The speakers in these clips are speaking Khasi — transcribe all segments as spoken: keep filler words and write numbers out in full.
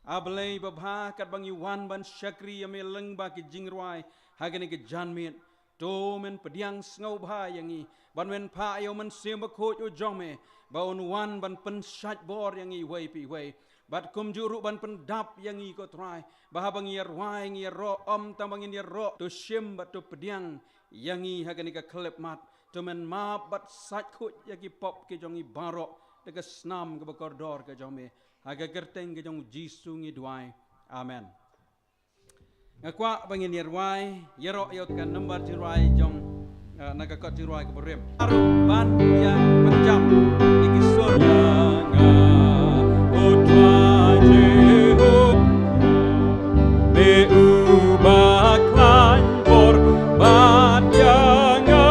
A Blei babha, katba ngi wan ban shakri ïa me lyngba ki jingrwai ha kane ka janmiet, to men pdiang sngewbha ïa ngi, ban men phah ïa u Mynsiem Bakhuid u jong me, ba un wan ban pynshait bor ïa ngi iwei pa iwei, bad kumjuh ruh ban pyndap ïa ngi ko Trai, ba haba ngi ïa rwai ngi ïa roh, ym tang ba ngin ïa roh, to shim bad to pdiang ïa ngi ha kane ka khyllipmat, to men map bad sait khuid ïa ki pop ki jong ngi baroh da ka snam kaba kordor ka jong me, ha ka kyrteng ka jong u Jisu ngi duwai. Amen. Nga kwah ba ngin ïa rwai, ïa roh ïa ka number jingrwai jong, eh, na ka kot jingrwai kaba rim. Aru ban ïa pynjam ïa ki sur. Ïa nga, o Trai Jehobah, me uba khlaiñ bor, bad ïa nga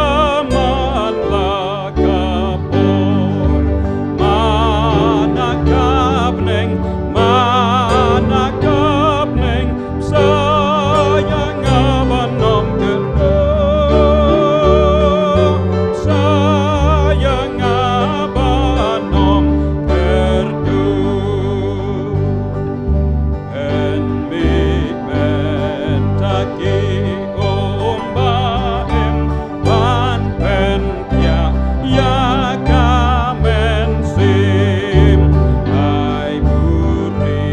man la ka por. Mana ka bneng, mana ka bneng, sa ïa nga ban ym kyrduh, sa ïa nga ban ym kyrduh. Pynmih mynta ki um ba im, ban pynkhiah ïa ka mynsiem. Ai buri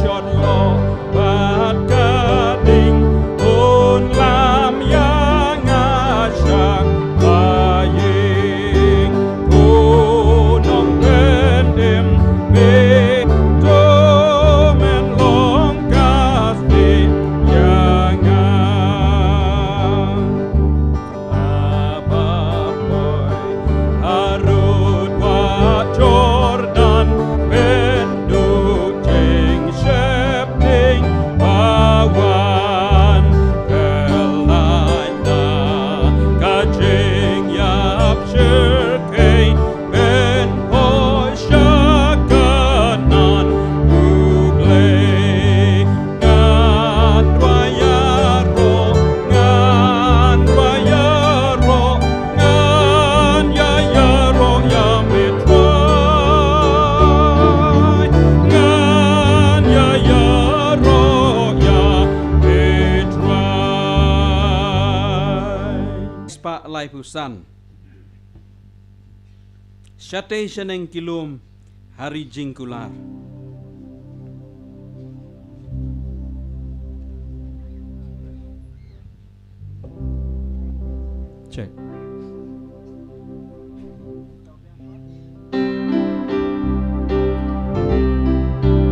shot loh bad ka ding, un lam ïa nga sha ka ïing. Ko Nongpynim, me to men long ka stieh ïa nga. Haba poi harud wah Jordan, pynduh jingsheptieng ba wan, pynlait na ka jingïap shyrkhei, pynpoi sha Kanaan, U Blei. Ngan ïaroh, ngan ïaroh, ngan ïa ïaroh ïa me Trai. Ngan ïa ïaroh ïa me Trai. Spah laiphew san. Shatei shaneng ki lum ha ri jingkular. Check.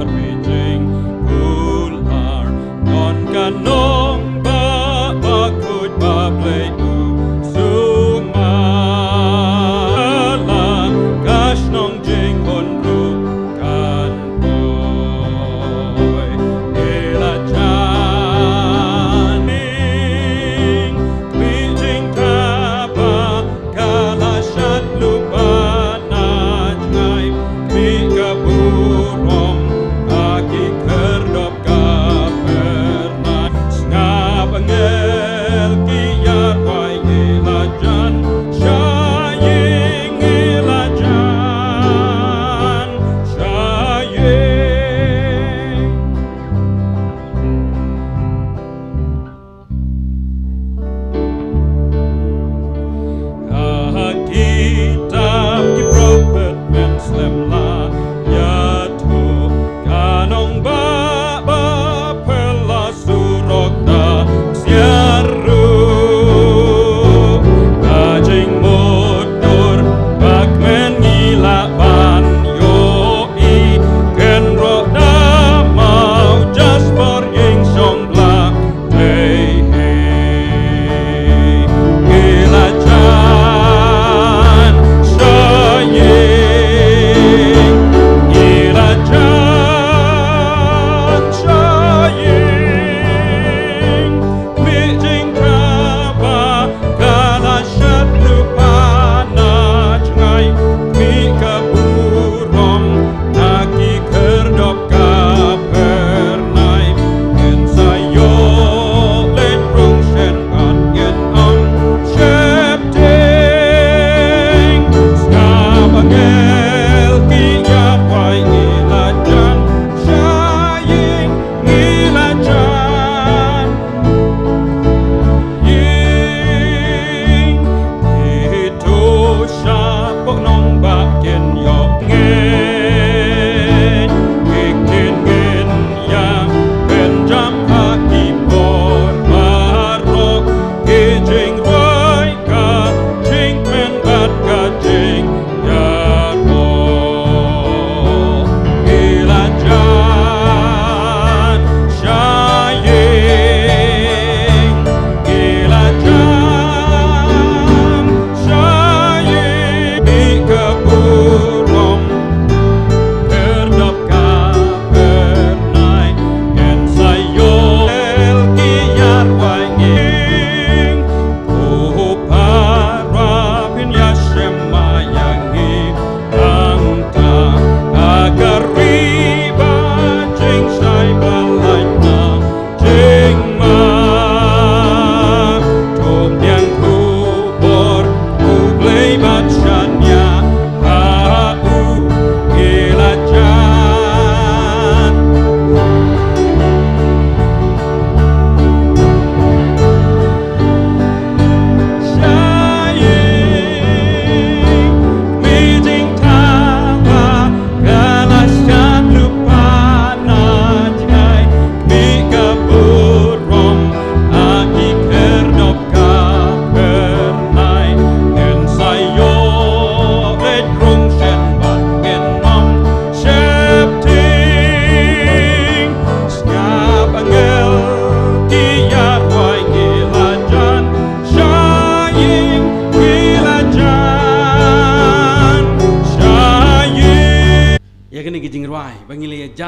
Ri jingkular, don ka nongbah bakhuid ba Blei u sumar. La ka shnong jinghun ruh kan poi. Ïa la jan ning, ri jingtbha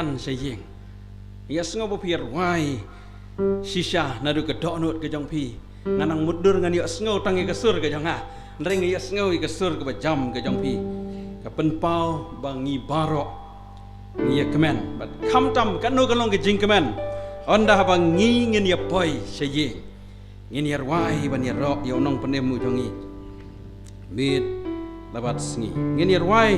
An sha ïing. Ïa sngew ba phi rwai shisha naduh ka dohnud ka jong phi. Nga nang mutdur ngan ïa sngew tang ïa ka sur ka jong nga. Hynrei nga ïa sngew ïa ka sur kaba jam ka jong phi. Ka pynpaw ba ngi baroh ngi ïa kmen. Bad khamtam kano ka long ka jingkmen. Ynda haba ngi ngin ïa poi sha ïing. Ngin ïa rwai ban ïa rok ïa u nongpynim u jong ngi. Miet la bad sngi. Ngin ïa rwai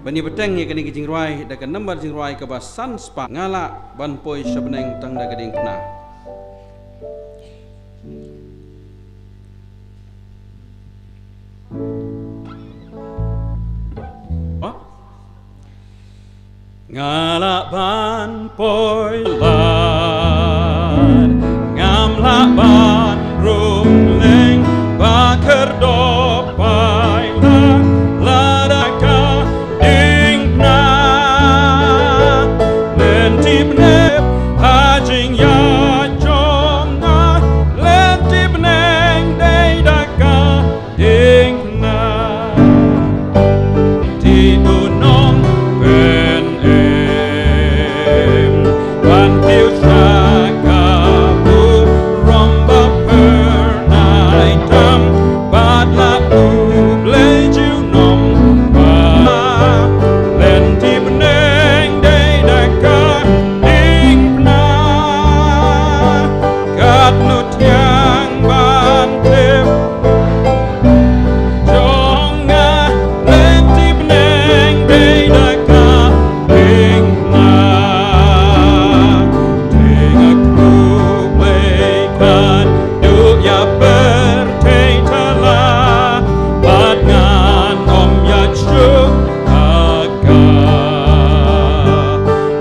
ban ïa bteng ïa kane ka jingrwai da ka nambar jingrwai kaba san spah. Nga lah ban poi sha bneng tang da ka diengphna. Nga lah ban poi lad, ngam lah ban rung leng, ba kyrdoh paidbah, lada ka diengphna. Lynti bneng ha jingïaid jong nga, lynti bneng dei da ka diengphna. Te u nongpynim, wan kiew sha ka burom ba phyrnai tam, bad la u Blei ju nong ba. Lynti bneng dei da ka diengphna. Katno thiang ban tip jong nga, lynti bneng dei da ka diengphna. Te nga kyrpad ïa ka, duh ïa pyrthei thala, bad ngan ym ïaid shuh ha ka.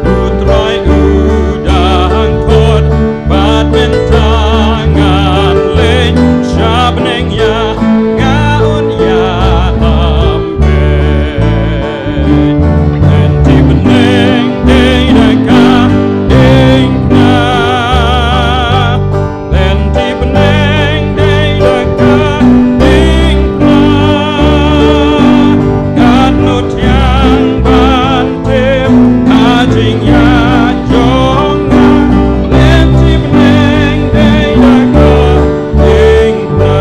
U Trai u dang khot, bad mynta ngan leit sha bneng, ïa nga un ïalam beit. Lynti bneng dei da ka diengphna. Lynti bneng dei da ka diengphna. Katno thiang ban tip ha jingïaid jong nga. Lynti bneng dei da ka diengphna.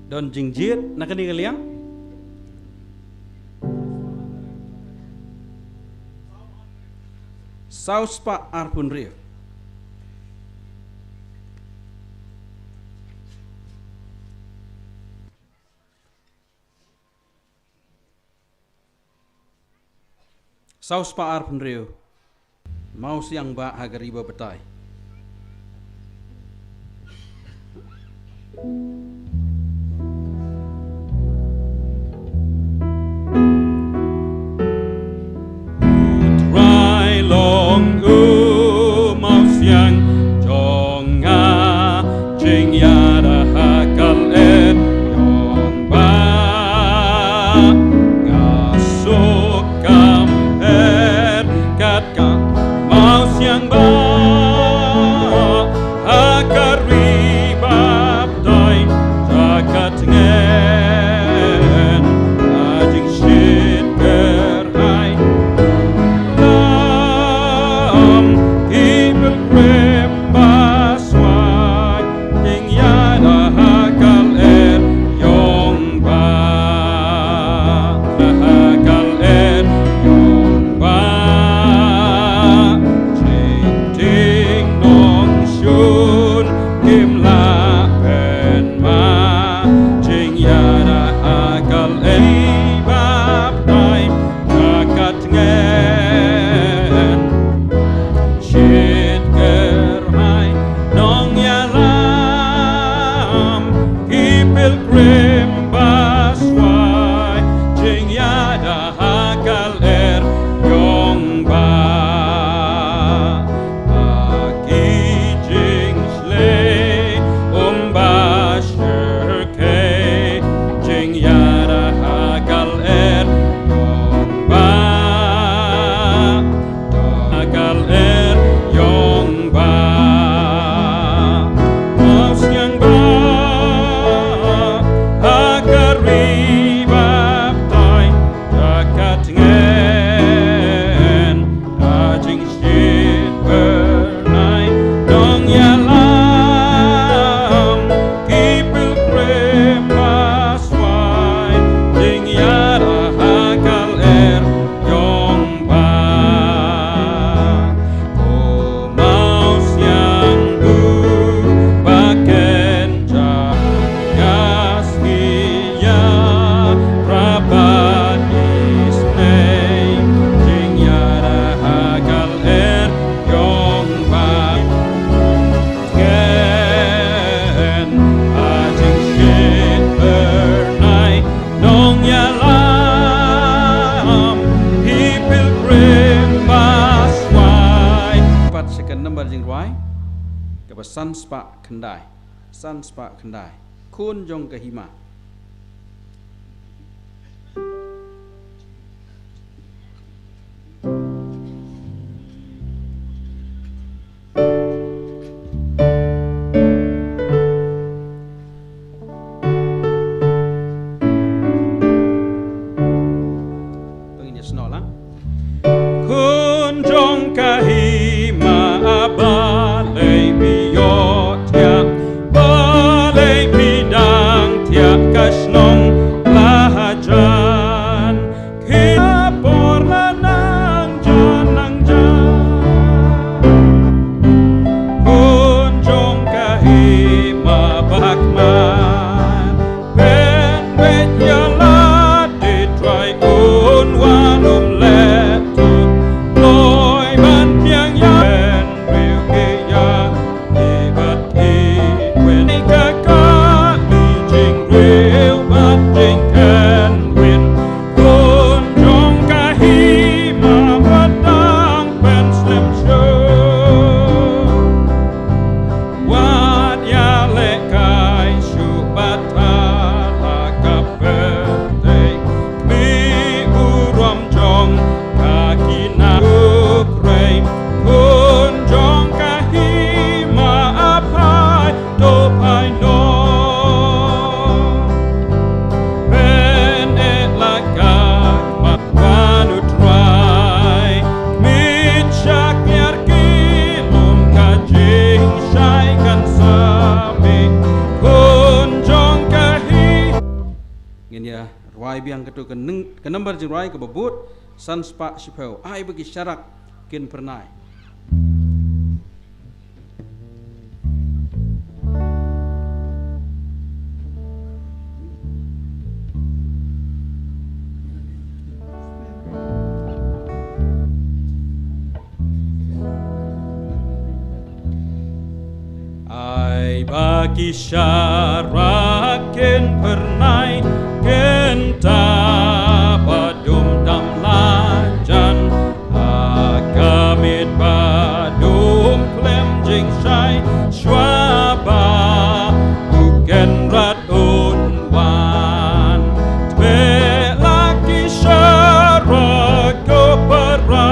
Don jingjied na kane ka liang. Saw spah arphew hynriew. Saw spah arphew hynriew. Mawsiang ba ha ka ri ba batai. U Trai long u mawsiang jong nga, jingïada ha ka leit jong ba nga suk kam her kat ka mawsiang ba ha ka ri ba batai jaka tngen ha jingshit kyrhai. Lam ki pynkreh San spah khyndai. San spah khyndai. Khun jong ka hima. Pangin ïa snoh lang. Khun jong ka hima, a balei phi ïohthiah, balei phi dang thiah ka shnong Lahajan. Ki por la nang jan nang jan. Khun jong ka hima, bak man. Pynbeit ïa lade Trai, un wan um leh tuh. Kloi ban pdiang ïa pynbriew ki ïa i bad i win. Ka kali jingriew bad jingkynwin. Khun jong ka hima, wat dang pynslem shuh. Wat ïalehkai shuh bad thala ka pyrthei. Khmih burom jong ka kynnoh u Trai. Khun jong ka hima, a phai to phai noh. Pyneh la ka khmat wan u Trai. Khmih shakliar ki lum, ka jingshai kan sa mih. Khun jong ka hi. Ngin ïa rwai biang katto ka ning-, ka number jingrwai kaba bud san spah shiphew. Ai ba ki sharak kin phyrnai. Ai ba ki sharak kin phyrnai, kin tap ba dum tam la jan. Ha ka miet ba dum khlem jingshai, shuwa ba u Kynrad un wan. Tbeh la ki sharak, ko para,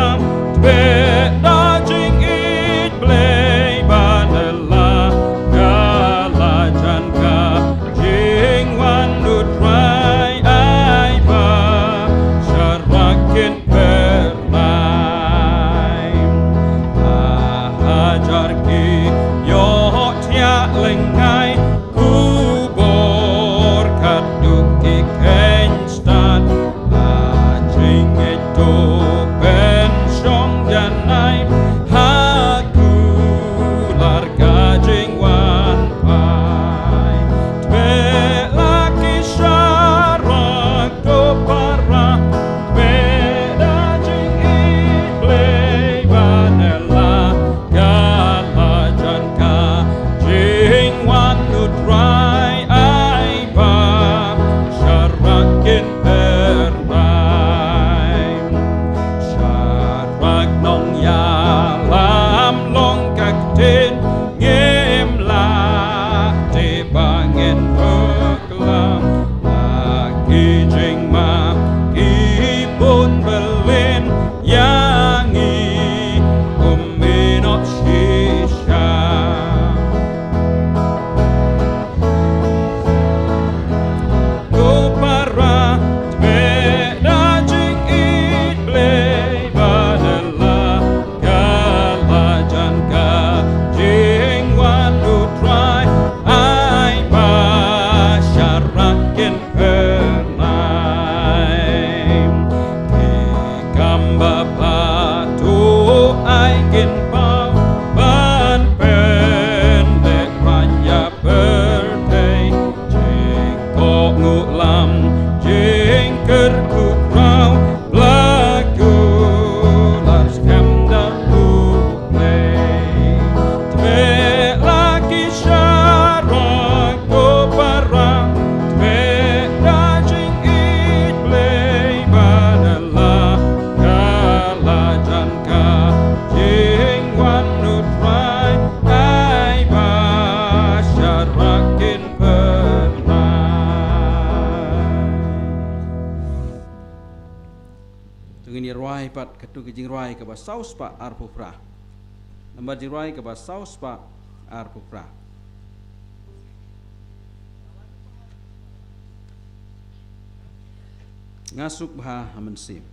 tbeh da jingïeit Blei ba na la ka la jan ka jingwan u Trai. Ai ba sharak kin phyrnai. Ha hajar ki ïohthiah lyngngai, khubor katto ki kheiñ stad. Ha jingngeit to pynshong janai, ha kular ka jingwan phai. Tbeh la ki sharak, ko para, tbeh da jingïeit Blei ba na la ka la jan ka jingwan Pat katu ka jingrwai kaba saw spah arphew phra. Nambar jingrwai kaba saw spah arphew phra. Nga suk bha ha mynsiem.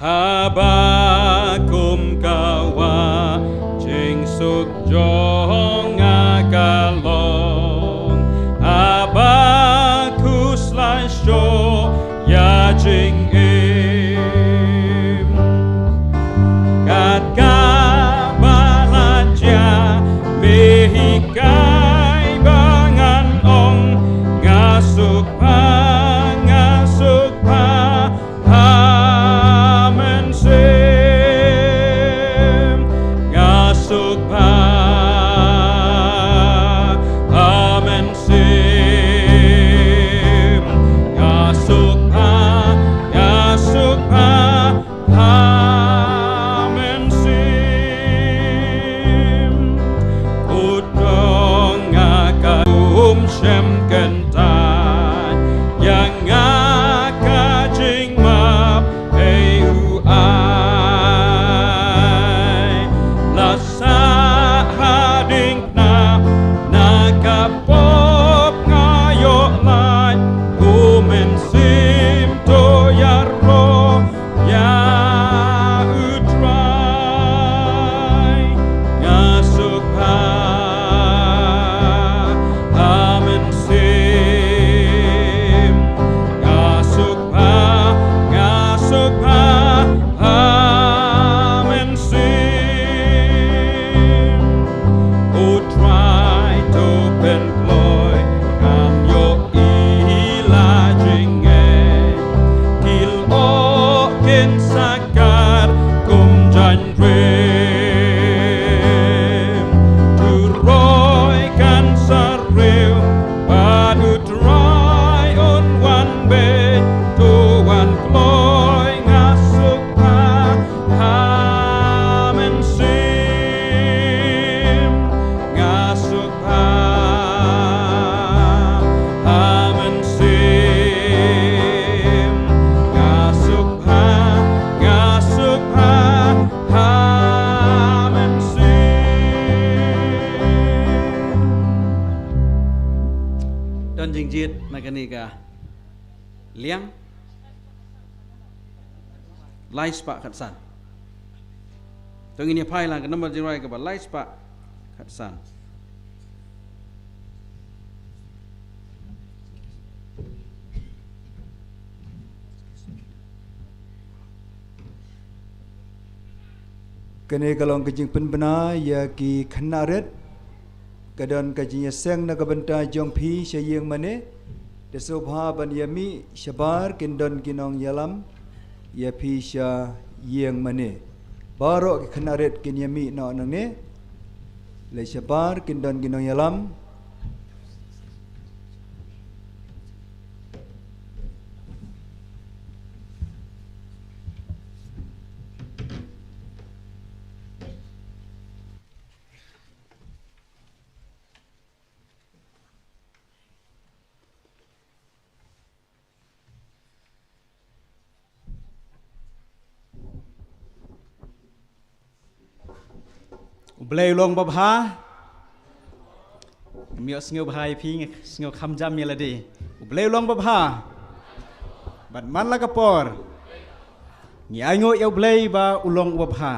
Haba kum ka wah jingsuk jong nga ka long, haba khuslai shuh ïa jingim. Kat kaba la jia me hikai ba ngan ong, nga suk bha, nga suk bha ha mynsiem. Nga suk bha ha mynsiem. Nga suk bha, nga suk bha ha mynsiem. Kut dong nga ka um shem kyntait ïa nga ka jingmap ei u ai. La sah hadien na, na ka pop nga ïoh lait, u mynsiem to ïaroh ïa u Trai. Nga suk bha ha mynsiem. Nga suk bha, nga suk bha ha mynsiem. U Trai to pynkloi, kam ïohi la jingeh. Ki lyoh kin sakar kum jaiñ rim. Turoi kan sa riew bad u Trai un wan beit, to wan kloi. Nga suk bha ha mynsiem. Nga suk bha ha mynsiem. Nga suk bha, nga suk bha ha mynsiem. Don jingjied na kane ka liang. Lai spah khatsan. To ngin ïa phai lang ka nambar jingrwai kaba lai spah khatsan. Kane ka long ka jingpynbna ïa ki khynnah rit. Ka don ka jingïaseng na ka bynta jong phi sha ïing mane. Te sngewbha ban ïa mih shabar, kin don ki nongïalam ïa phi sha ïing mane. Baroh ki khynnah rit kin ïa mih noh nangne. Leit shabar, kin don ki nongïalam. U Blei u long babha. Ngam ïoh sngewbha ïa phi, sngew kham jam ïa lade. U Blei u long babha. Bad man la ka por ngi ainguh ïa U Blei ba u long u babha.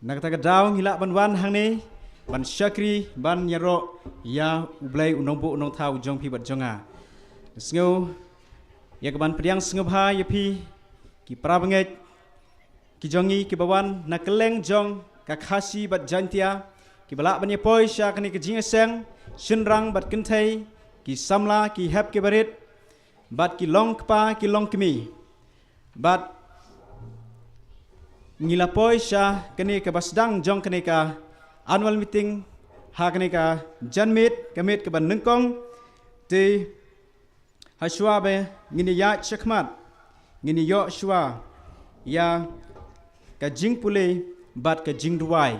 Na kata ka daw ngi lah ban wan hangne ban shakri, ban ïaroh ïa U Blei u nongbuh u nongthaw jong phi bad jong nga. Sngew ïa ka ban pdiang sngewbha ïa phi ki para bangeit ki jong ngi kiba wan na kylleng jong ka Khasi bad Jaintia, kiba lah ban ïa poi sha kane ka jingïaseng shynrang bad kynthei, ki samla, ki hep ki barit, bad ki long kpa ki long kmie. Bad ngi la poi sha kane kaba sdang jong kane ka annual meeting ha kane ka janmiet, ka miet kaba nyngkong. Te ha shuwa ba ngin ïaid shakhmat, ngin ïoh shuwa ïa ka jingpule bad ka jingduwai.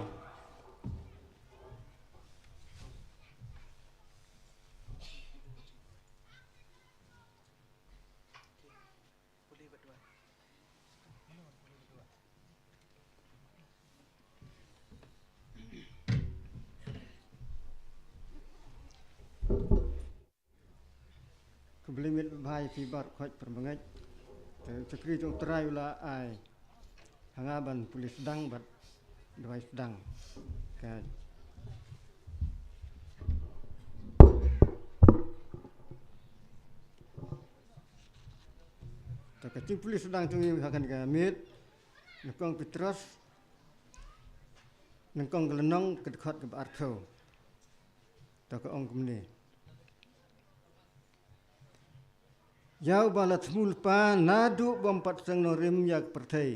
Bli mit bha ïa phi baroh khoit para bangeit. Te u shakri jong U Trai u la ai ha nga ban pule sdang bad duwai sdang. Ka Te ka jingpule sdang jong ngi ha kane ka miet, nyngkong Petros, nyngkong ka lynnong, ka dkhot kaba arphew. Te ka ong kumne. Ïa uba la thmu lypa naduh bym pat seng nongrim ïa ka pyrthei,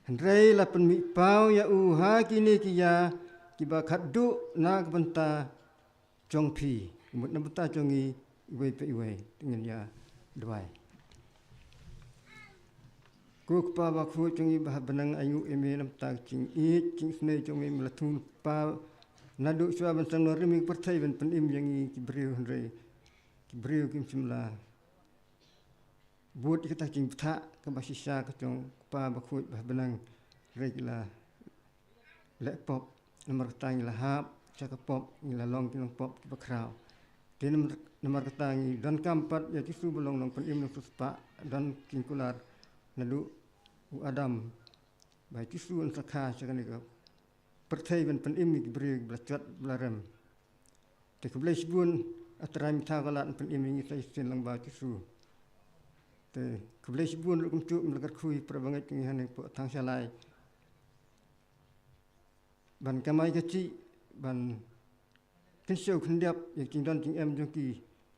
hynrei la pynmih paw ïa u ha kine ki ïa kiba khatduh na ka bynta jong phi, mut na bynta jong ngi iwei pa iwei. Te ngin ïa duwai. Ko Kpa bakhuid jong ngi ba ha bneng, ainguh ïa me na bynta ka jingïeit jingisynei jong me, me la thmu lypa naduh shuwa ban seng nongrim ïa ka pyrthei ban pynim ïa ngi ki briew, hynrei ki briew kim shym la bud ïa kata ka jingbthah kaba shisha ka jong Kpa bakhuid ba ha bneng, hynrei ki la leh pop. Namar kata ngi la hap sha ka pop, ngi la long ki nongpop kiba khraw. Te namar, namar kata ngi donkam pat ïa Jisu ba long nongpynim nongsiewspah, don jingkular naduh u Adam, ba Jisu un sa kha sha kane ka pyrthei ban pynim ïa ki briew ba la jot ba la rem. Te khublei shibun, A Trai, mynta ka lad pynim ïa ngi sa shisien lyngba Jisu. Te khublei shibun ruh kumjuh me la kyrkhu ïa para bangeit jong ngi hangne hapoh Thangshalai ban kamai kajih, ban kynshew khyndiap ïa ka jingdon jingem jong ki,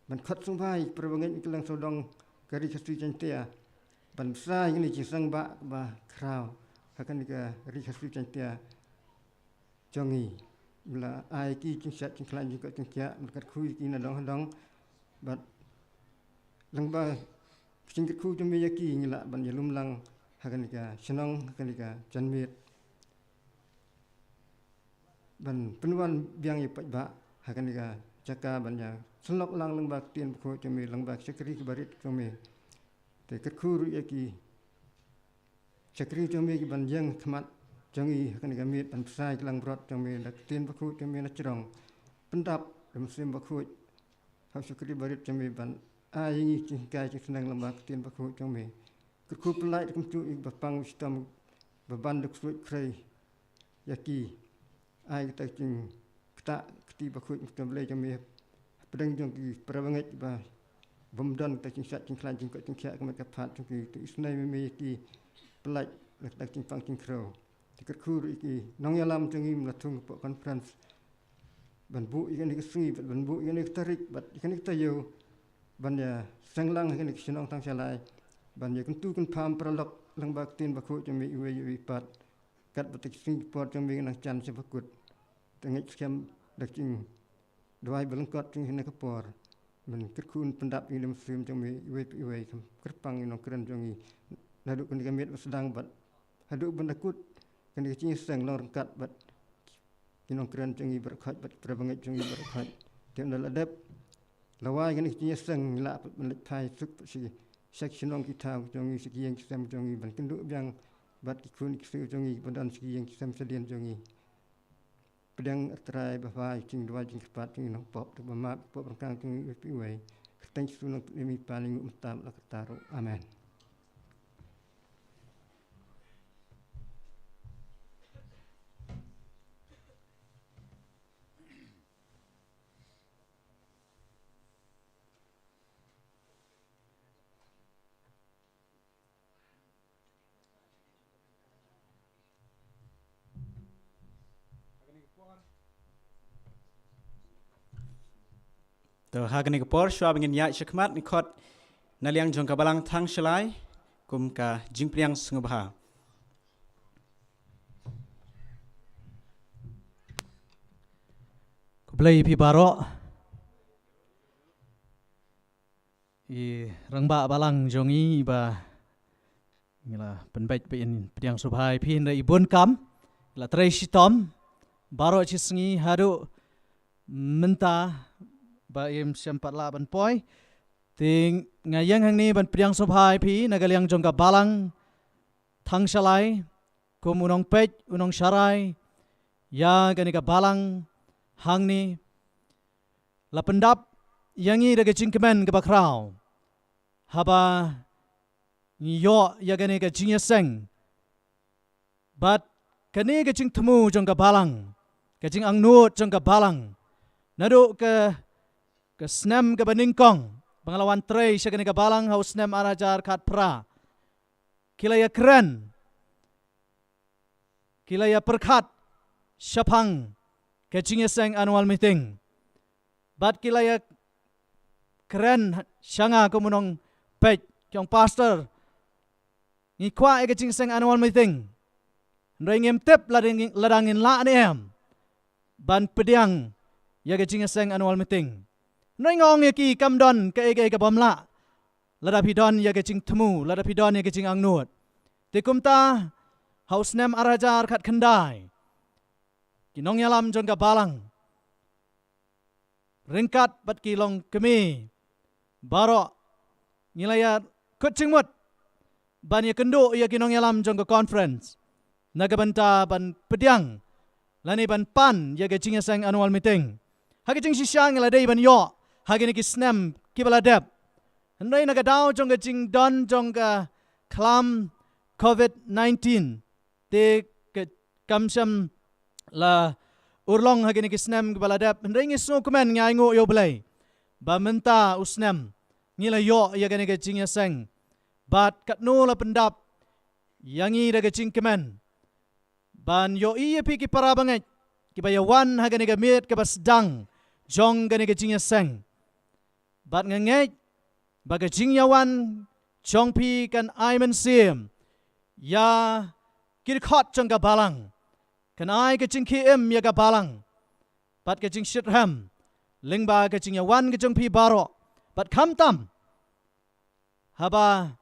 ban khot sngewbha ïa para bangeit na kylleng sawdong ka Ri Khasi Jaiñtia, ban bsa ïa kane ka jingseng bah kaba khraw ha kane ka Ri Khasi Jaiñtia jong ngi. Me la ai ki jingshad jingkhlaiñ jingkoit jingkhiah, me la kyrkhu ïa ki na dong ha dong, bad lyngba ka jingkyrkhu jong me ïa ki ngi lah ban ïalum lang ha kane ka shnong, ha kane ka janmiet, ban pynwan biang ïa u paidbah ha kane ka jaka, ban ïa sylloh lang lyngba ka ktien bakhuid jong me, lyngba ki shakri kiba rit jong me. Te kyrkhu ruh ïa ki shakri jong me kiban ïeng khmat jong ngi ha kane ka miet, ban bsa ïa ki langbrot jong me da ka ktien bakhuid jong me na jrong. Pyndap da u Mynsiem Bakhuid ha u shakri barit jong me ban ai ïa ngi jinghikai jingsneng lyngba ka ktien bakhuid jong me. Kyrkhu pyllait da kumjuh ïa kiba pang shitom, ba ban da ksuid khrei ïa ki. Ai kata ka jingktah kti bakhuid, Mynsiem Blei jong me hapdeng jong ki para bangeit ba bym don kata ka jingshad jingkhlaiñ jingkoit jingkhiah ka met ka phad jong ki. To isynei me me ïa ki, pyllait na kata ka jingpang jingkhrew. Te kyrkhu ruh ïa ki nongïalam jong ngi, me la thung hapoh conference ban buh ïa kane ka sngi, bad ban buh ïa kane ka tarik, bad ïa kane ka taïew, ban ïa seng lang ha kane ka shnong Thangshalai, ban ïa kyntu kynpham paralok lyngba ka ktien bakhuid jong me iwei ïa iwei pat. Katba kata ka sngi ka por jong me ka nang jan sha ba kut, te ngeit skhem da ka jingduwai ba lyngkot jong ngi ha kane ka por. Men kyrkhu un pyndap ïa ngi da u Mynsiem jong me iwei pa iwei, kum kyrpang ïa u nongkren jong ngi naduh kane ka miet ba sdang bad haduh ban da kut kane ka jingïaseng long ryngkat bad ki nongkren jong ngi baroh khoit, bad ki para bangeit jong ngi baroh khoit. Te ynda la dep, la wai kane ka jingïaseng, ngi lah ban leit phai suk sha ki, sha ki shnong ki thaw jong ngi, sha ki ïing ki sem jong ngi, ban kynduh biang bad ki khun ki ksew jong ngi ba don sha ki ïing ki sem sha dien jong ngi. Pdiang, A Trai, ba ha ka jingduwai jingkyrpad jong ngi nongpop, to ba map ïa ki pop ryngkang jong ngi iwei pa iwei. Kyrteng Jisu nongpynim ngi pan, ngi ong mynta bad la karta ruh. Amen. To ha kane ka por, shuwa ba ngin ïaid shakhmat, ngin khot na liang jong ka Balang Thangshalai kum ka jingpdiang sngewbha. Khublei ïa phi baroh. I rangbah balang jong ngi ba ngi la pynbeit ba in pdiang sngewbha ïa phi, hynrei i bun kam, i la trei shitom baroh shi sngi haduh mynta ba im shym pat lah ban poi. Te nga ïeng hangne ban pdiang sngewbha ïa phi na ka liang jong ka Balang Thangshalai, kum u nongpeit, u nongsharai ïa kane ka balang hangne. La pyndap ïa ngi da ka jingkmen kaba khraw. Haba ngi ïoh ïa kane ka jingïaseng bad kane ka jingthmu jong ka balang, ka jingangnud jong ka balang, naduh ka, ka snem kaba nyngkong ba nga la wan trei sha kane ka balang ha u snem ar hajar khatphra, ki la ïakren, ki la ïapyrkhat shaphang ka jingïaseng annual meeting. Bad ki la ïakren sha nga kum u nongpeit, ki ong, "Pastor, ngi kwah ïa ka jingïaseng annual meeting, hynrei ngim tip lada ngin, lada ngin lah ne em ban pdiang ïa ka jingïaseng annual meeting." Hynrei nga ong ïa ki, "Kam don kaei kaei ka bym lah lada phi don ïa ka jingthmu, lada phi don ïa ka jingangnud." Te kumta ha u snem ar hajar khatkhyndai, ki nongïalam jong ka balang ryngkat bad ki longkmie baroh, ngi la ïakut jingmut ban ïakynduh ïa ki nongïalam jong ka conference na ka bynta ban pdiang lane ban pan ïa ka jingïaseng annual meeting. Ha ka jingshisha ngi la dei ban ïoh ha kine ki snem kiba la dep, hynrei na ka daw jong ka jingdon jong ka khlam covid nineteen, te ka, kam shym la urlong ha kine ki snem kiba la dep. Hynrei ngi sngewkmen, ngi ainguh ïa U Blei ba mynta u snem ngi la ïoh ïa kane ka jingïaseng. Bad katno la pyndap ïa ngi da ka jingkmen ban ïohi ïa phi ki para bangeit kiba ïawan ha kane ka miet kaba sdang jong kane ka jingïaseng. Bad nga ngeit ba ka jingïawan jong phi kan ai mynsiem ïa ki dkhot jong ka balang, kan ai ka jingkhie im ïa ka balang bad ka jingshitrhem lyngba ka jingïawan ka jong phi baroh. Bad khamtam haba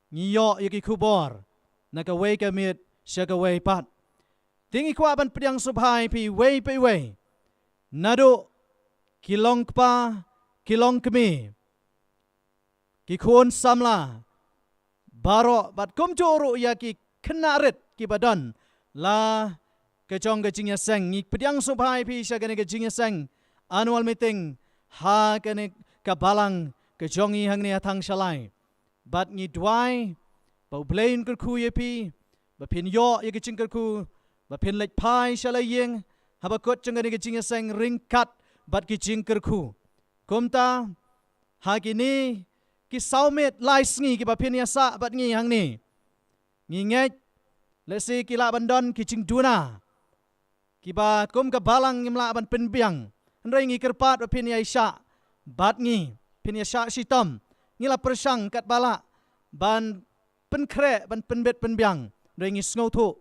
ngi ïoh ïa ki khubor na kawei ka miet sha kawei pat, te ngi kwah ban pdiang sngewbha ïa phi iwei pa iwei, naduh ki longkpa, ki longkmie, ki khun samla baroh, bad kumjuh ruh ïa ki khynnah rit kiba don la ka jong ka jingïaseng. Ngi pdiang sngewbha ïa phi sha kane ka jingïaseng annual meeting ha kane ka balang ka jong ngi hangne ha Thangshalai. Bad ngi duwai ba U Blei un kyrkhu ïa phi, ba phin ïoh ïa ka jingkyrkhu, ba phin leit phai sha la ïing haba kut jong kane ka jingïaseng ryngkat bad ki jingkyrkhu. Kumta ha kine ki saw miet lai sngi kiba phin ïasah bad ngi hangne, ngi ngeit lehse ki lah ban don ki jingduna kiba kum ka balang ngim lah ban pynbiang, hynrei ngi kyrpad ba phin ïaishah bad ngi, phin ïashah shitom. Ngi la pyrshang katba lah ban pynkhreh, ban pynbit pynbiang, hynrei ngi sngewthuh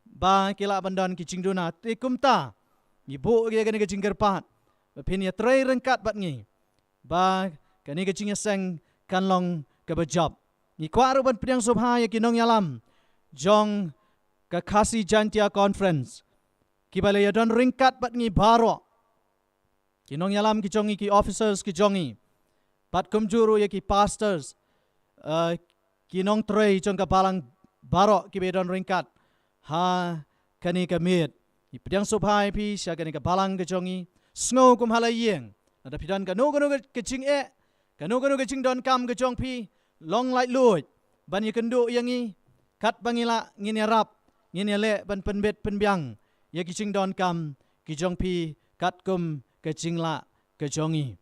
ba ki lah ban don ki jingduna. Te kumta ngi buh ïa kane ka jingkyrpad ba phin ïatrei ryngkat bad ngi ba kane ka jingïaseng kan long kaba jop. Ngi kwah ruh ban pdiang sngewbha ïa ki nongïalam jong ka Khasi Jaintia Conference kiba la ïadon ryngkat bad ngi baroh, ki nongïalam ki jong ngi, ki officers ki jong ngi, bad kumjuh ruh ïa ki pastors, eh, ki nongtrei jong ka balang baroh kiba ïadon ryngkat ha kane ka miet. Ngi pdiang sngewbha ïa phi sha kane ka balang ka jong ngi. Sngew kum ha la ïing, lada phi don kano kano ka jingeh, kano kano ka jingdonkam ka jong phi, long laitluid ban ïakynduh ïa ngi. Katba ngi lah, ngin ïarap, ngin ïaleh ban pynbit pynbiang ïa ki jingdonkam ki jong phi katkum ka jinglah ka jong ngi.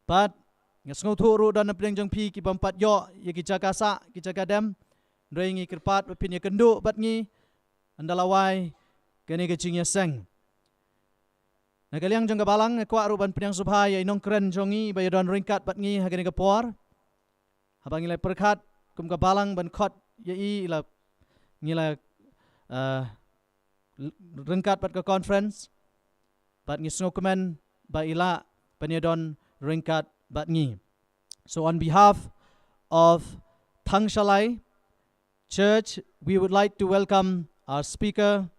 Bad nga sngewthuh ruh don napdeng jong phi ki bym pat ïoh ïa ki jaka sah, ki jaka dem, hynrei ngi kyrpad ba phin ïakynduh bad ngi ynda la wai kane ka jingïaseng. Na ka liang jong ka balang, nga kwah ruh ban pdiang sngewbha ïa i nongkren jong ngi ba ïadon ryngkat bad ngi ha kane ka por. Haba ngi la pyrkhat kum ka balang ban khot ïa i, la, ngi la, eh, ryngkat bad ka conference, bad ngi sngewkmen ba i lah ban ïadon ryngkat bad ngi. So on behalf of Thangshalai Church, we would like to welcome our speaker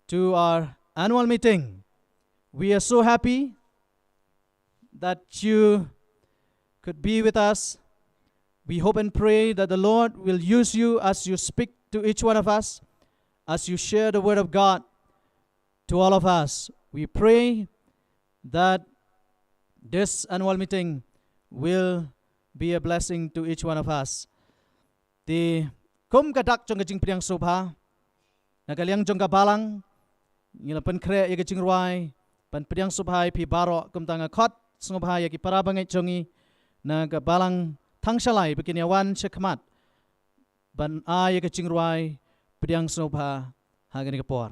to our annual meeting. We are so happy that you could be with us. We hope and pray that the Lord will use you as you speak to each one of us, as you share the word of God to all of us. We pray that this annual meeting will be a blessing to each one of us. Te kum ka dak jong ka jingpdiang sngewbha, na ka liang jong ka balang ngi la pynkhreh ïa ka jingrwai ban pdiang sngewbha ïa phi baroh. Kumta nga khot sngewbha ïa ki para bangeit jong ngi na ka balang Thangshalai ba kin ïa wan sha khmat ban ai ïa ka jingrwai pdiang sngewbha ha kane ka por.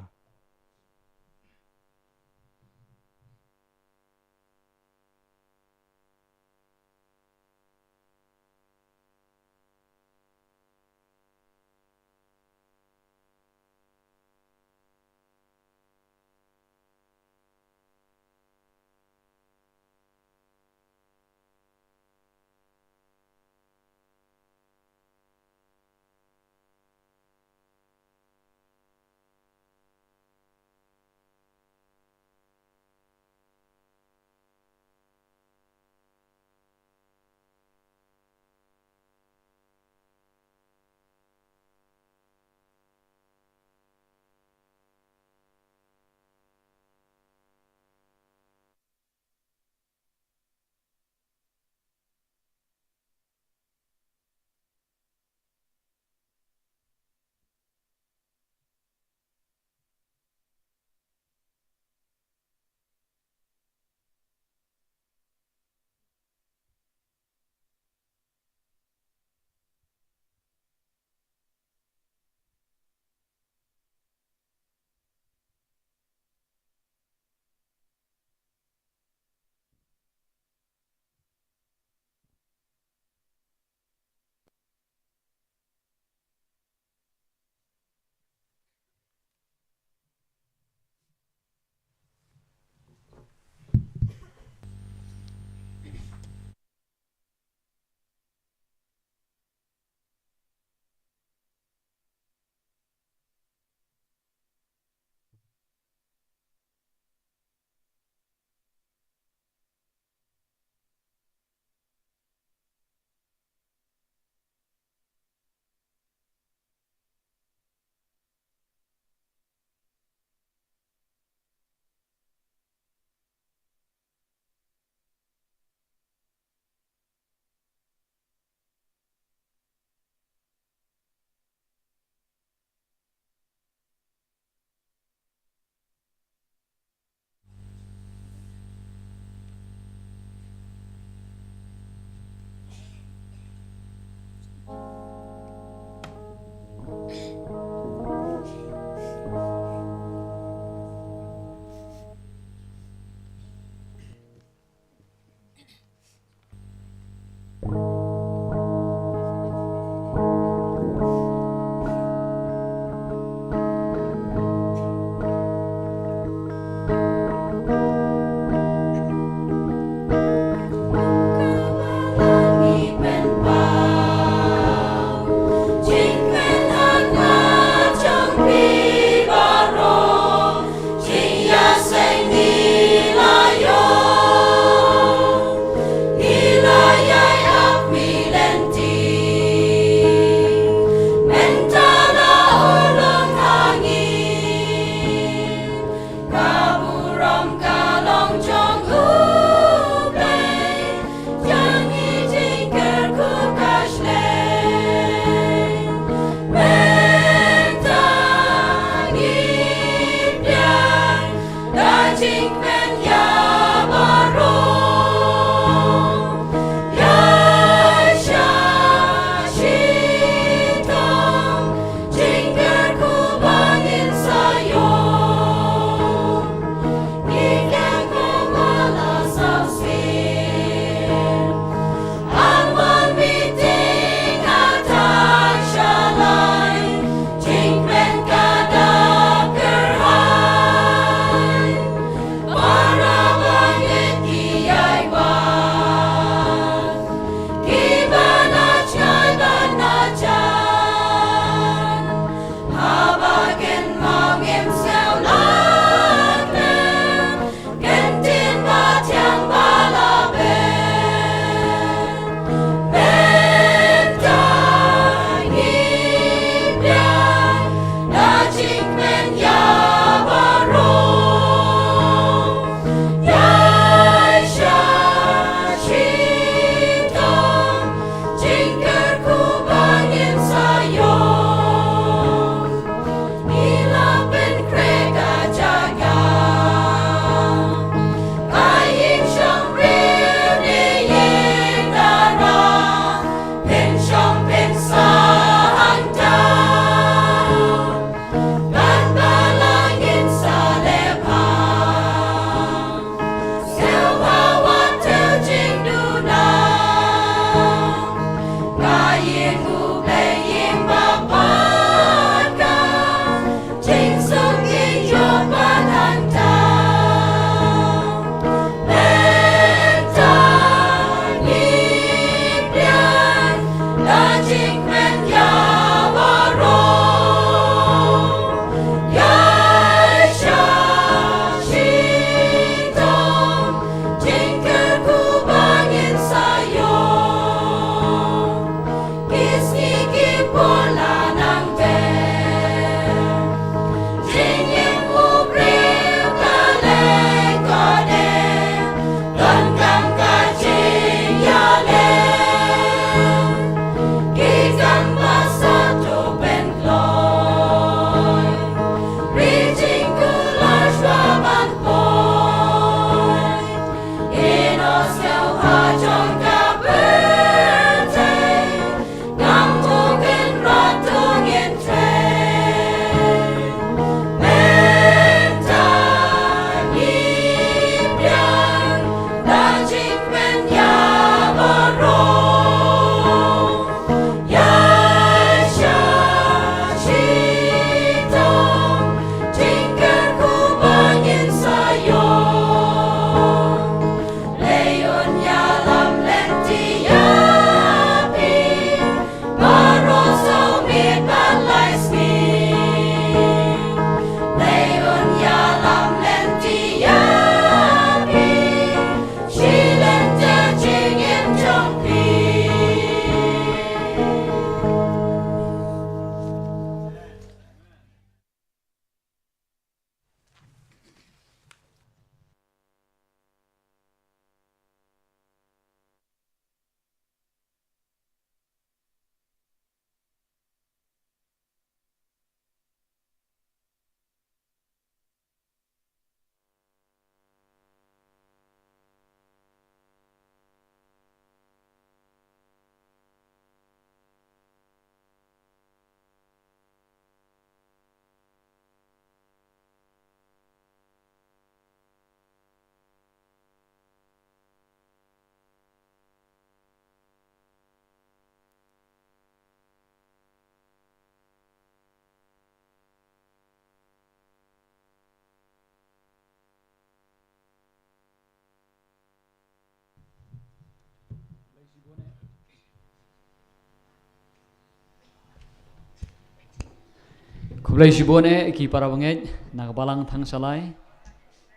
Khublei shibun eh ki para bangeit na ka balang Thang Shalai,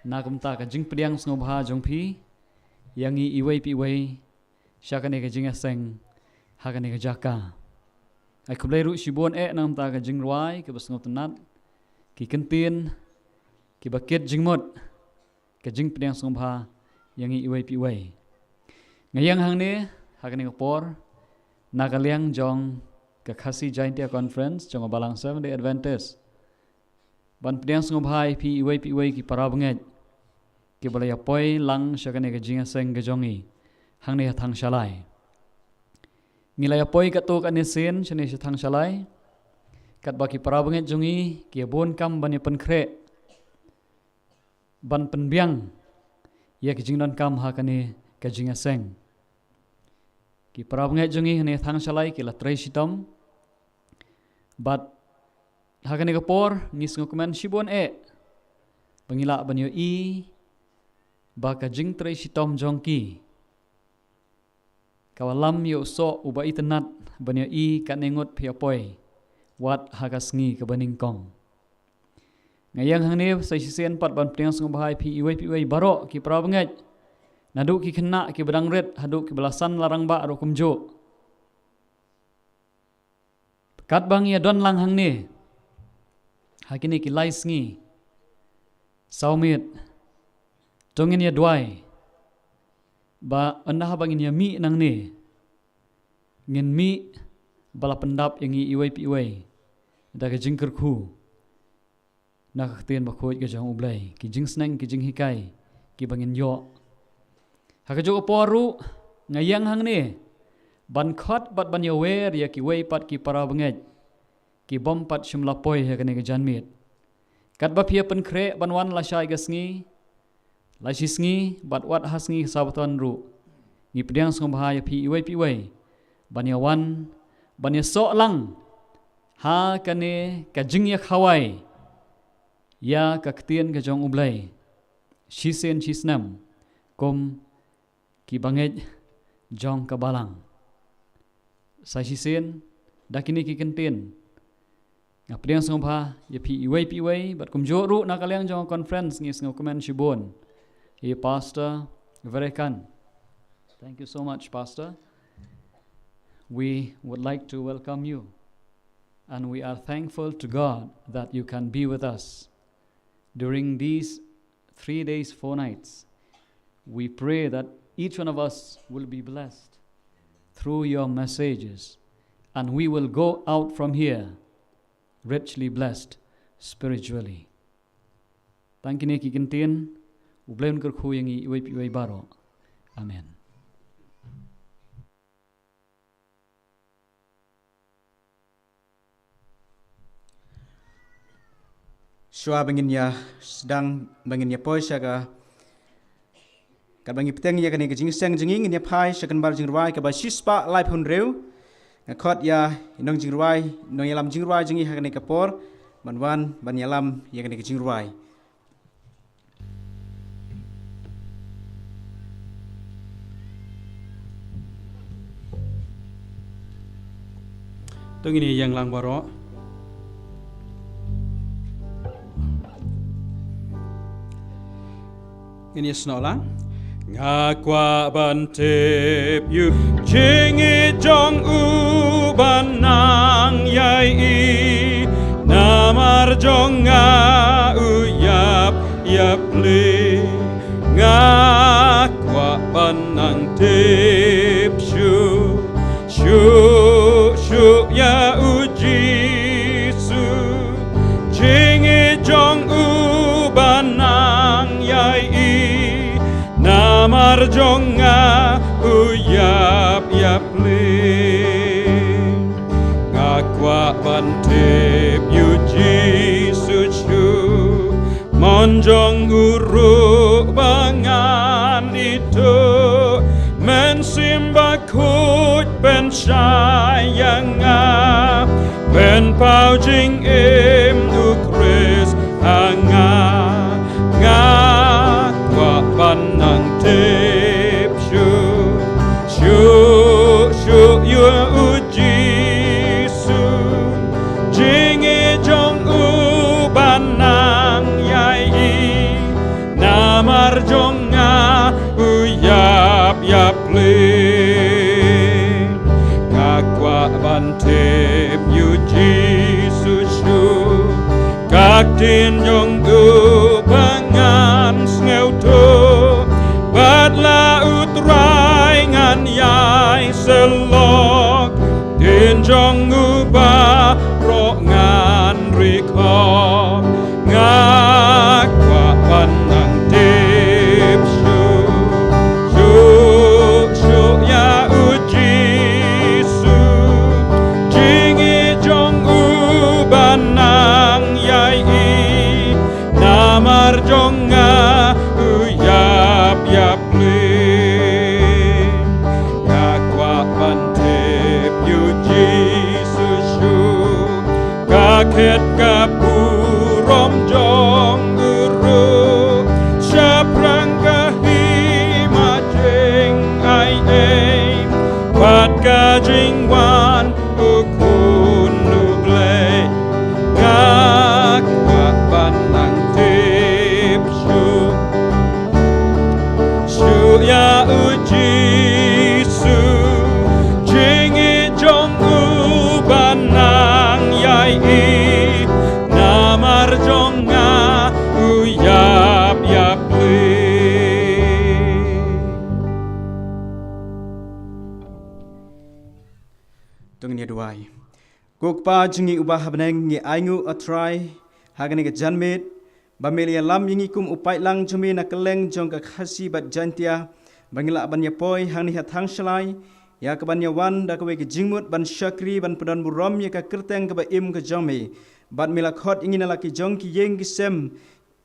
na kumta ka jingpdiang sngewbha jong phi ïa ngi iwei pa iwei sha kane ka jingïaseng ha kane ka jaka. Ai khublei ruh shibun eh na kumta ka jingrwai kaba sngewtynnat, ki kyntien kiba kit jingmut, ka jingpdiang sngewbha ïa ngi iwei pa iwei. Nga ïeng hangne ha kane ka por na ka liang jong ka Khasi Jaintia Conference jong ka balang Seventh Day Adventist ban pdiang sngewbha ïa phi iwei pa iwei ki para bangeit kiba la ïa poi lang sha kane ka jingïaseng ka jong ngi hangne ha Thang Shalai. Ngi la ïa poi katto katne sien shane sha Thang Shalai, katba ki para bangeit jong ngi ki ïa bun kam ban ïa pynkhreh ban pynbiang ïa ki jingdonkam ha kane ka jingïaseng. Ki para bangeit jong ngi hangne Thang Shalai ki la trei shitom, bad ha kane ka por ngi sngewkmen shibun eh ba ngi lah ban ïohi ba ka jingtrei shitom jong ki ka wallam ïa u soh uba itynnat ban ïohi katne ngut phi ïa poi wat ha ka sngi kaba nyngkong. Nga ïeng hangne sa shisien pat ban pdiang sngewbha ïa phi iwei pa iwei baroh ki para bangeit, naduh ki khynnah kiba dang rit haduh kiba la san la rangbah ruh kumjuh. Katba ngi ïa don lang hangne ha kine ki lai sngi, saw miet to ngin ïa duwai ba ynda haba ngin ïa mih nangne, ngin mih ba la pyndap ïa ngi iwei pa iwei da ka jingkyrkhu na ka ktien bakhuid ka jong U Blei, ki jingsneng ki jinghikai kiba ngin ïoh. Ha kajuh ka por ruh nga ïeng hangne ban khot bad ban ïawer ïa kiwei pat ki para bangeit ki bym pat shym la poi ha kane ka janmiet. Katba phi ïa pynkhreh ban wan lashai ka sngi, la shisngi bad wat ha sngi Sabbaton ruh, ngi pdiang sngewbha ïa phi iwei pa iwei ban ïa wan ban ïa soh lang ha kane ka jingïakhawai ïa ka ktien ka jong U Blei shisien shisnem kum ki bangeit jong ka balang. Sa shisien Da kine ki kyntien nga pdiang sngewbha ïa phi iwei pa iwei, bad kumjuh ruh na ka liang jong ka conference ngi sngewkmen shibun ïa Pastor Verekan. Thank you so much, Pastor. We would like to welcome you, and we are thankful to God that you can be with us during these three days, four nights. We pray that each one of us will be blessed through your messages, and we will go out from here richly blessed spiritually. Tang kine ki kyntien, U Blei un kyrkhu ïa ngi iwei pa iwei baroh. Amen. Shuwa ba ngin ïa sdang, ba ngin ïa poi sha ka, katba ngi bteng ïa kane ka jingïaseng jong ngi, ngin ïa phai sha ka nongbar jingrwai kaba shispah laiphew hynriew. Nga khot ïa i nongjingrwai, nongïalam jingrwai jong ngi ha kane ka por ban wan ban ïalam ïa kane ka jingrwai. To ngin ïa ïeng lang baroh. Ngin ïa snoh lang. Nga kwah ban tip ïa u jingïeit jong u ba nang ïa i, namar jong nga u ïap ïapli. Nga kwah ban nang tip shuh shuh shuh ïa u Jisu, jingïeit jong u ba nang ïa i, namar jong nga u ïap ïapli. Nga kwah ban tip ïa u Jisu shuh, mon jong u ruh ba ngan ithuh. Mynsiem Bakhuid pynshai ïa nga, pynpaw jingim u Khrist ha nga. Nga kwah ban nang tip shuh shuh shuh ïa u Jisu, jingïeit jong u ba nang ïa i, namar jong nga u ïap ïapli. Nga kwah ban tip ïa u Jisu shuh, ka ktien jong u ba ngan sngewthuh, bad la u Trai ngan ïai syllok, ktien jong u baroh ngan ri khop. Nga kwah ban nang tip shuh shuh shuh ïa u Jisu, jingïeit jong u ba nang ïa i, namar jong nga u ïap ïapli. Nga kwah ban tip ïa u Jisu shuh, ka khet ka burom jong u ruh, shaphrang ka hima jingai ei, bad ka jingwan u Khun u Blei. Nga kwah ban nang tip shuh shuh ïa u Jisu, jingïeit jong u ba nang ïa i, namar jong nga u ïap ïapli. To ngin ïa duwai. Ko Kpa jong ngi uba ha bneng, ngi ainguh, A Trai, ha kane ka janmiet ba me la ïalam ïa ngi kum u paidlang jong me na kylleng jong ka Khasi bad Jaintia, ba ngi lah ban ïa poi hangne ha Thangshalai ïa kaban ïa wan da kawei ka jingmut ban shakri, ban pyndon burom ïa ka kyrteng kaba im ka jong me. Bad me la khot ïa ngi na la ki jong ki ïing ki sem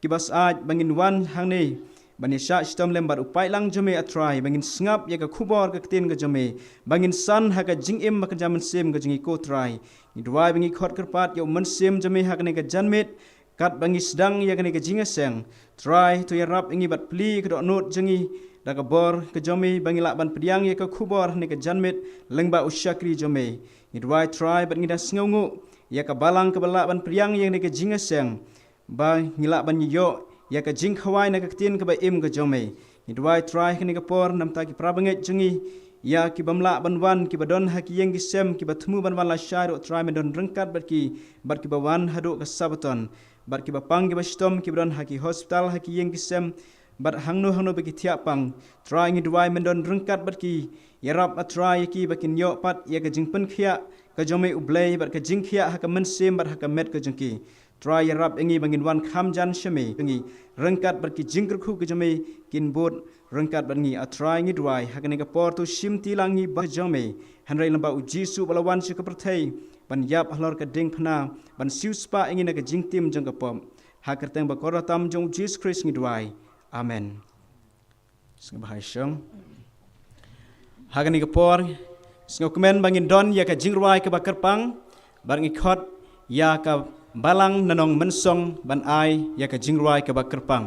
kiba syaid ba ngin wan hangne ban ïa shah shitom lem bad u paidlang jong me, A Trai, ba ngin sngap ïa ka khubor ka ktien ka jong me, ba ngin san ha ka jingim ba kynja mynsiem ka jong ngi, Ko Trai. Ngi duwai ba ngi khot kyrpad ïa u Mynsiem jong me ha kane ka janmiet, katba ngi sdang ïa kane ka jingïaseng. Trai, to ïarap ïa ngi bad plie ïa ka dohnud jong ngi da ka bor ka jong me, ba ngi lah ban pdiang ïa ka khubor ha kane ka janmiet lyngba u shakri jong me. Ngi duwai Trai bad ngi da sngewnguh ïa ka balang kaba lah ban pdiang ïa kane ka jingïaseng, ba ngi lah ban ïoh ïa ka jingkhawai na ka ktien kaba im ka jong me. Ngi duwai Trai ha kane ka por namar ki parabangeit jong ngi, ïa ki bym lah ban wan, kiba don ha ki ïing ki sem, kiba thmu ban wan lashai ruh Trai men don ryngkat bad ki, bad kiba wan haduh ka Sabaton, bad kiba pang kiba shitom, kiba don ha ki hospital, ha ki ïing ki sem, bad hangno hangno ba ki thiah pang. Trai ngi duwai men don ryngkat bad ki, ïarap A Trai ïa ki ba kin ïoh pat ïa ka jingpynkhiah ka jong me U Blei bad ka jingkhiah ha ka mynsiem bad ha ka met ka jong ki. Trai ïarap ïa ngi ba ngin wan kham jan sha me, ïa ngi ryngkat bad ki jingkyrkhu ka jong me kin bud ryngkat bad ngi. A Trai ngi duwai ha kane ka por to shim ti lang ngi ba jong me, hynrei lyngba U Jisu ba la wan sha ka pyrthei ban ïap halor ka diengphna ban siewspah ïa ngi na ka jingtim jong ka pop. Ha ka kyrteng ba kordor tam jong U Jisu Khrist ngi duwai. Amen. Sngewbha ïa shong. Ha kane ka por sngewkmen ba ngin don ïa ka jingrwai kaba kyrpang, bad ngi khot ïa ka balang na nongmynsong ban ai ïa ka jingrwai kaba kyrpang.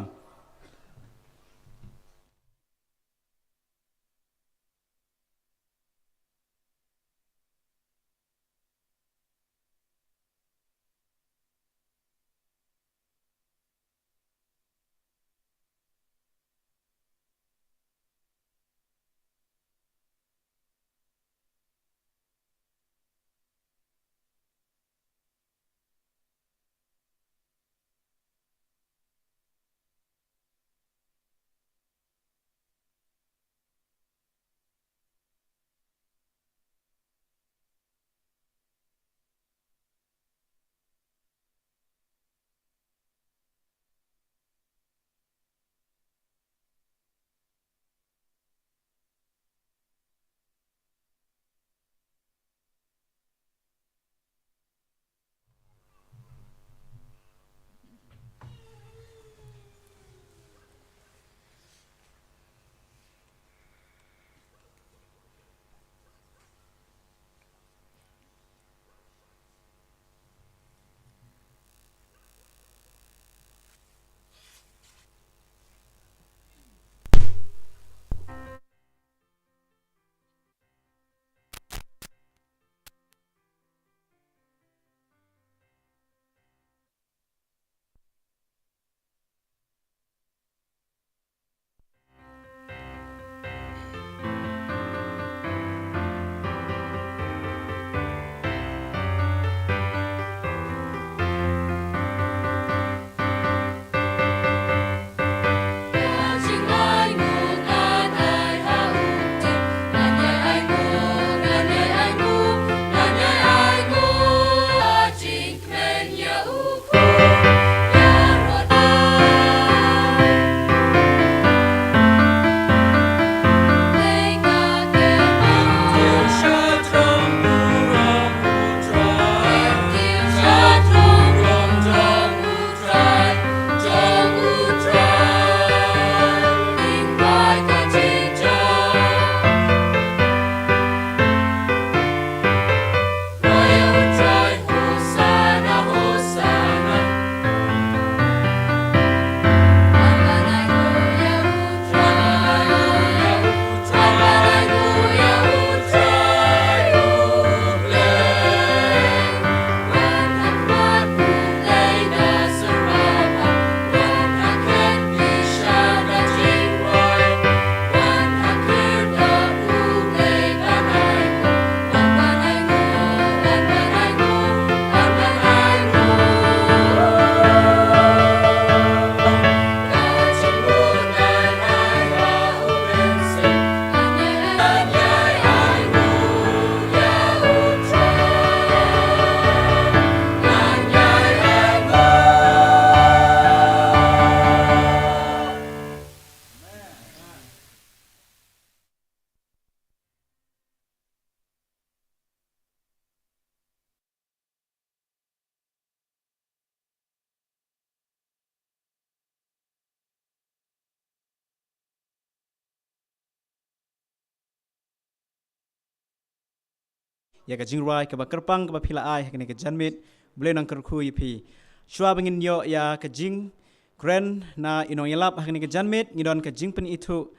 Ïa ka jingrwai kaba kyrpang kaba phi la ai ha kane ka janmiet, U Blei un nang kyrkhu ïa phi. Shuwa ba ngin ïoh ïa ka jingkren na i nongïalap ha kane ka janmiet, ngi don ka jingpynithuh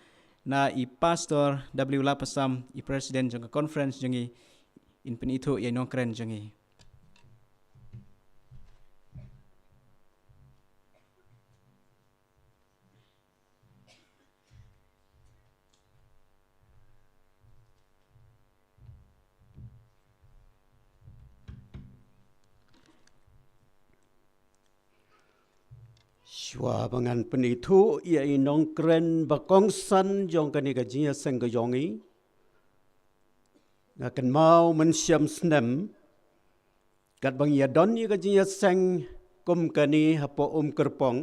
na i Pastor W Lapasam, i President jong ka conference jong ngi, in pynithuh ïa i nongkren jong ngi. Shuwa ba ngan pynithuh ïa i nongkren ba kongsan jong kane ka jingïaseng ka jong ngi, nga kynmaw mynshem snem katba ngi ïadon ïa ka jingïaseng kum kane hapoh Umkyrpong,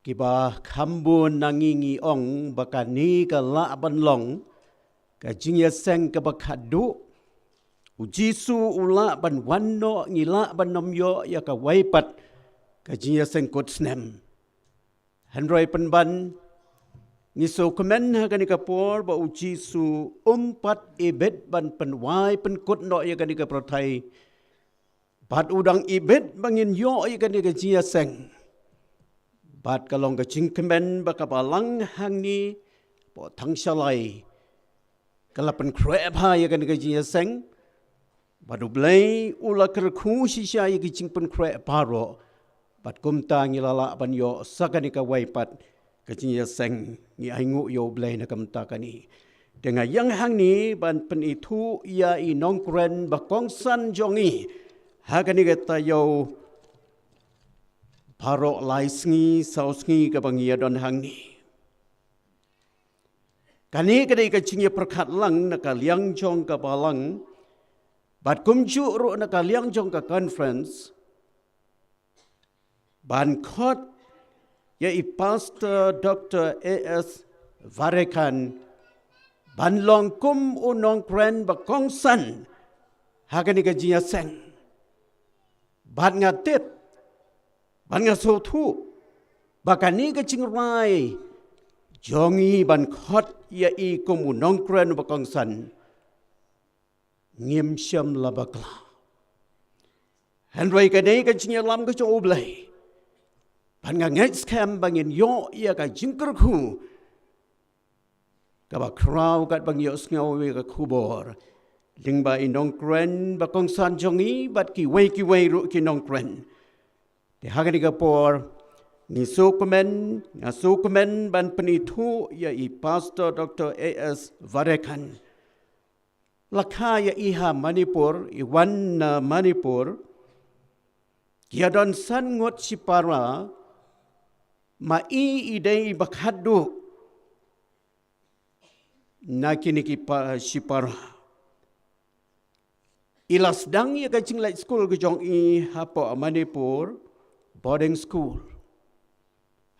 kiba kham bun na ngi ngi ong ba kane ka lah ban long ka jingïaseng kaba khadduh. U Jisu u lah ban wan noh, ngi lah ban nym ïoh ïa kawei pat ka jingïaseng kut snem. Hynrei pynban ngi sngewkmen ha kane ka por ba u Jisu um pat ibit ban pynwai pynkut noh ïa kane ka pyrthei. Bad u dang ibit ba ngin ïoh ïa kane ka jingïaseng. Bad ka long ka jingkmen ba ka balang hangne, hapoh Thangshalai, ka la pynkhreh bha ïa kane ka jingïaseng. Bad U Blei u la kyrkhu shisha ïa ki jingpynkhreh baroh. Bad kumta ngi la lah ban ïoh sa kane kawei pat ka jingïaseng. Ngi ainguh ïa U Blei na ka bynta kane. Te nga ïeng hangne ban pynithuh ïa i nongkren ba kongsan jong ngi ha kane ka taïew baroh lai sngi, saw sngi kaba ngi ïadon hangne. Kane ka dei ka jingïapyrkhat lang na ka liang jong ka balang bad kumjuh ruh na ka liang jong ka conference, ban khot ïa i Pastor Doctor A S Varekhan ban long kum u nongkren ba kongsan ha kane ka jingïaseng. Bad nga tip, bad nga sngewthuh ba kane ka jingrai jong ngi ban khot ïa i kum u nongkren ba kongsan, ngim shym la bakla. Hynrei kane ka jingïalam ka jong U Blei, bad nga ngeit skhem ba ngin ïoh ïa ka jingkyrkhu kaba khraw katba ngi ïohsngew ïa ka khubor lyngba i nongkren ba kongsan jong ngi bad kiwei kiwei ruh ki nongkren. Te ha kane ka por ngi sngewkmen, nga sngewkmen ban pynithuh ïa i Pastor Doctor A S Varekhan. La kha ïa i ha Manipur, i wan na Manipur. Ki ïadon san ngut shipara, ma i i dei i ba khadduh na kine ki pa-, shipara. I la sdang ïa ka jingleit skul ka jong i hapoh Manipur boarding school.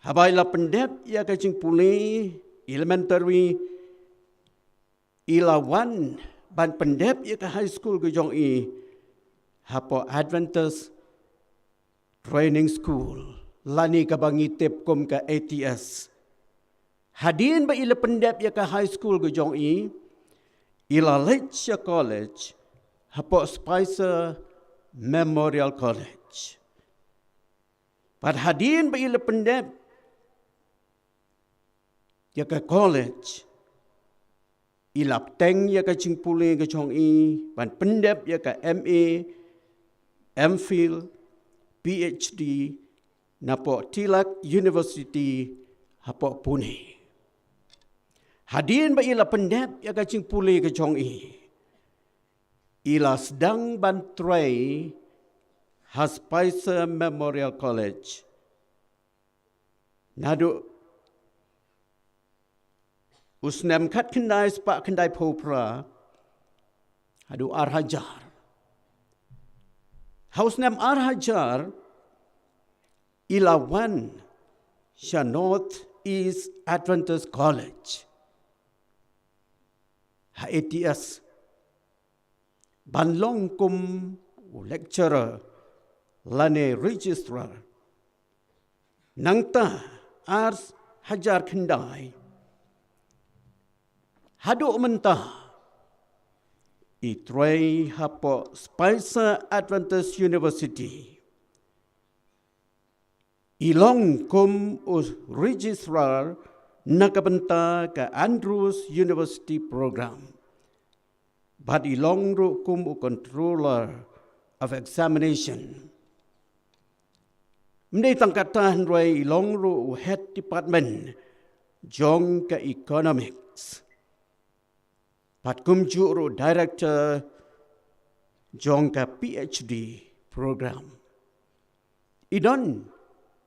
Haba i la pyndep ïa ka jingpule elementary, i la wan ban pyndep ïa ka high school ka jong i hapoh Adventist Training School, lane kaba ngi tip kum ka A T S. Hadien ba i la pyndep ïa ka high school ka jong i, i la leit sha college hapoh Spicer Memorial College. Bad hadien ba i la pyndep ïa ka college, i la bteng ïa ka jingpule ka jong i ban pyndep ïa ka M A, M Phil, P H D napoh Tilak University hapoh Pune. Hadien ba i la pyndep ïa ka jingpule ka jong i, i la sdang ban trei ha Spicer Memorial College naduh u snem khatkhyndai spah khyndaiphew phra haduh ar hajar. Ha u snem ar hajar i la wan sha North East Adventist College, ha A T S, ban long kum u lecturer lane registrar. Nangta ar hajar khyndai haduh mynta i trei hapoh Spicer Adventist University. I long kum u registrar na ka bynta ka Andrews University Program. Bad i long ruh kum u controller of examination. Ym dei tang kata hynrei i long ruh u head department jong ka economics. Bad kumjuh ruh director jong ka P H D program. I don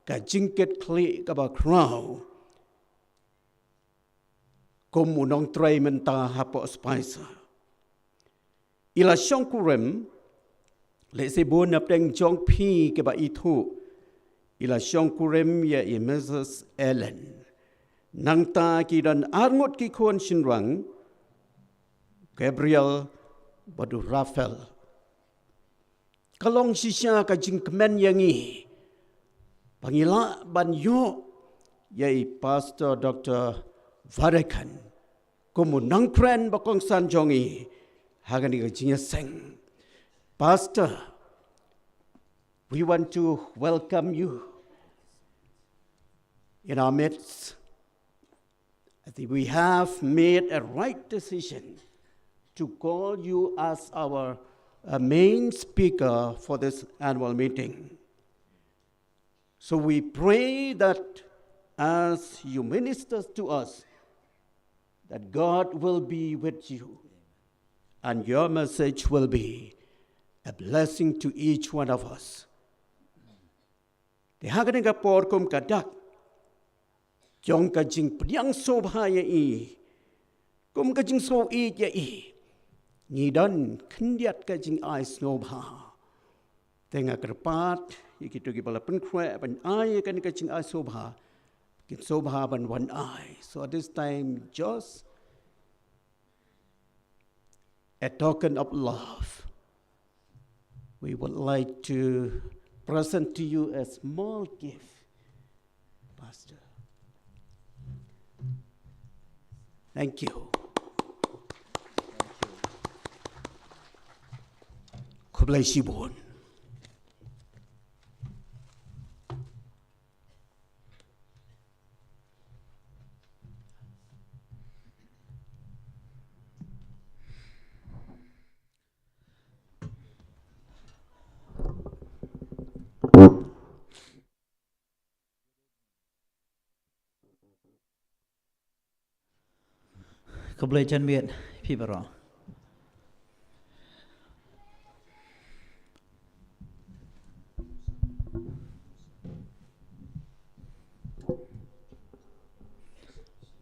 ka jingkitkhlieh kaba khraw kum u nongtrei mynta hapoh Spicer. I la shongkurim, lehse bun napdeng jong phi kiba ithuh, i la shongkurim ïa i Missus Ellen. Nangta ki don arngut ki khun shynrang, Gabriel bad u Rafael. Ka long shisha ka jingkmen ïa ngi ba ngi lah ban ïoh ïa i Pastor Doctor Varekan kum u nongkren ba kongsan jong ngi ha kane ka jingïaseng. Pastor, we want to welcome you in our midst. I think we have made a right decision to call you as our uh, main speaker for this annual meeting. So we pray that as you minister to us, that God will be with you and your message will be a blessing to each one of us. Te ha kane ka por kum ka dak jong ka jingpdiang sngewbha ïa i, kum ka jingsngewbha ïa i, ngi don khyndiat ka jingai sngewbha. Te nga kyrpad ïa kito kiba la pynkhreh ban ai ïa kane ka jingai sngewbha, kin sngewbha ban wan ai. So at this time, just a token of love, we would like to present to you a small gift, Pastor. Thank you. Khublei shibun. Khublei janmiet phi baroh.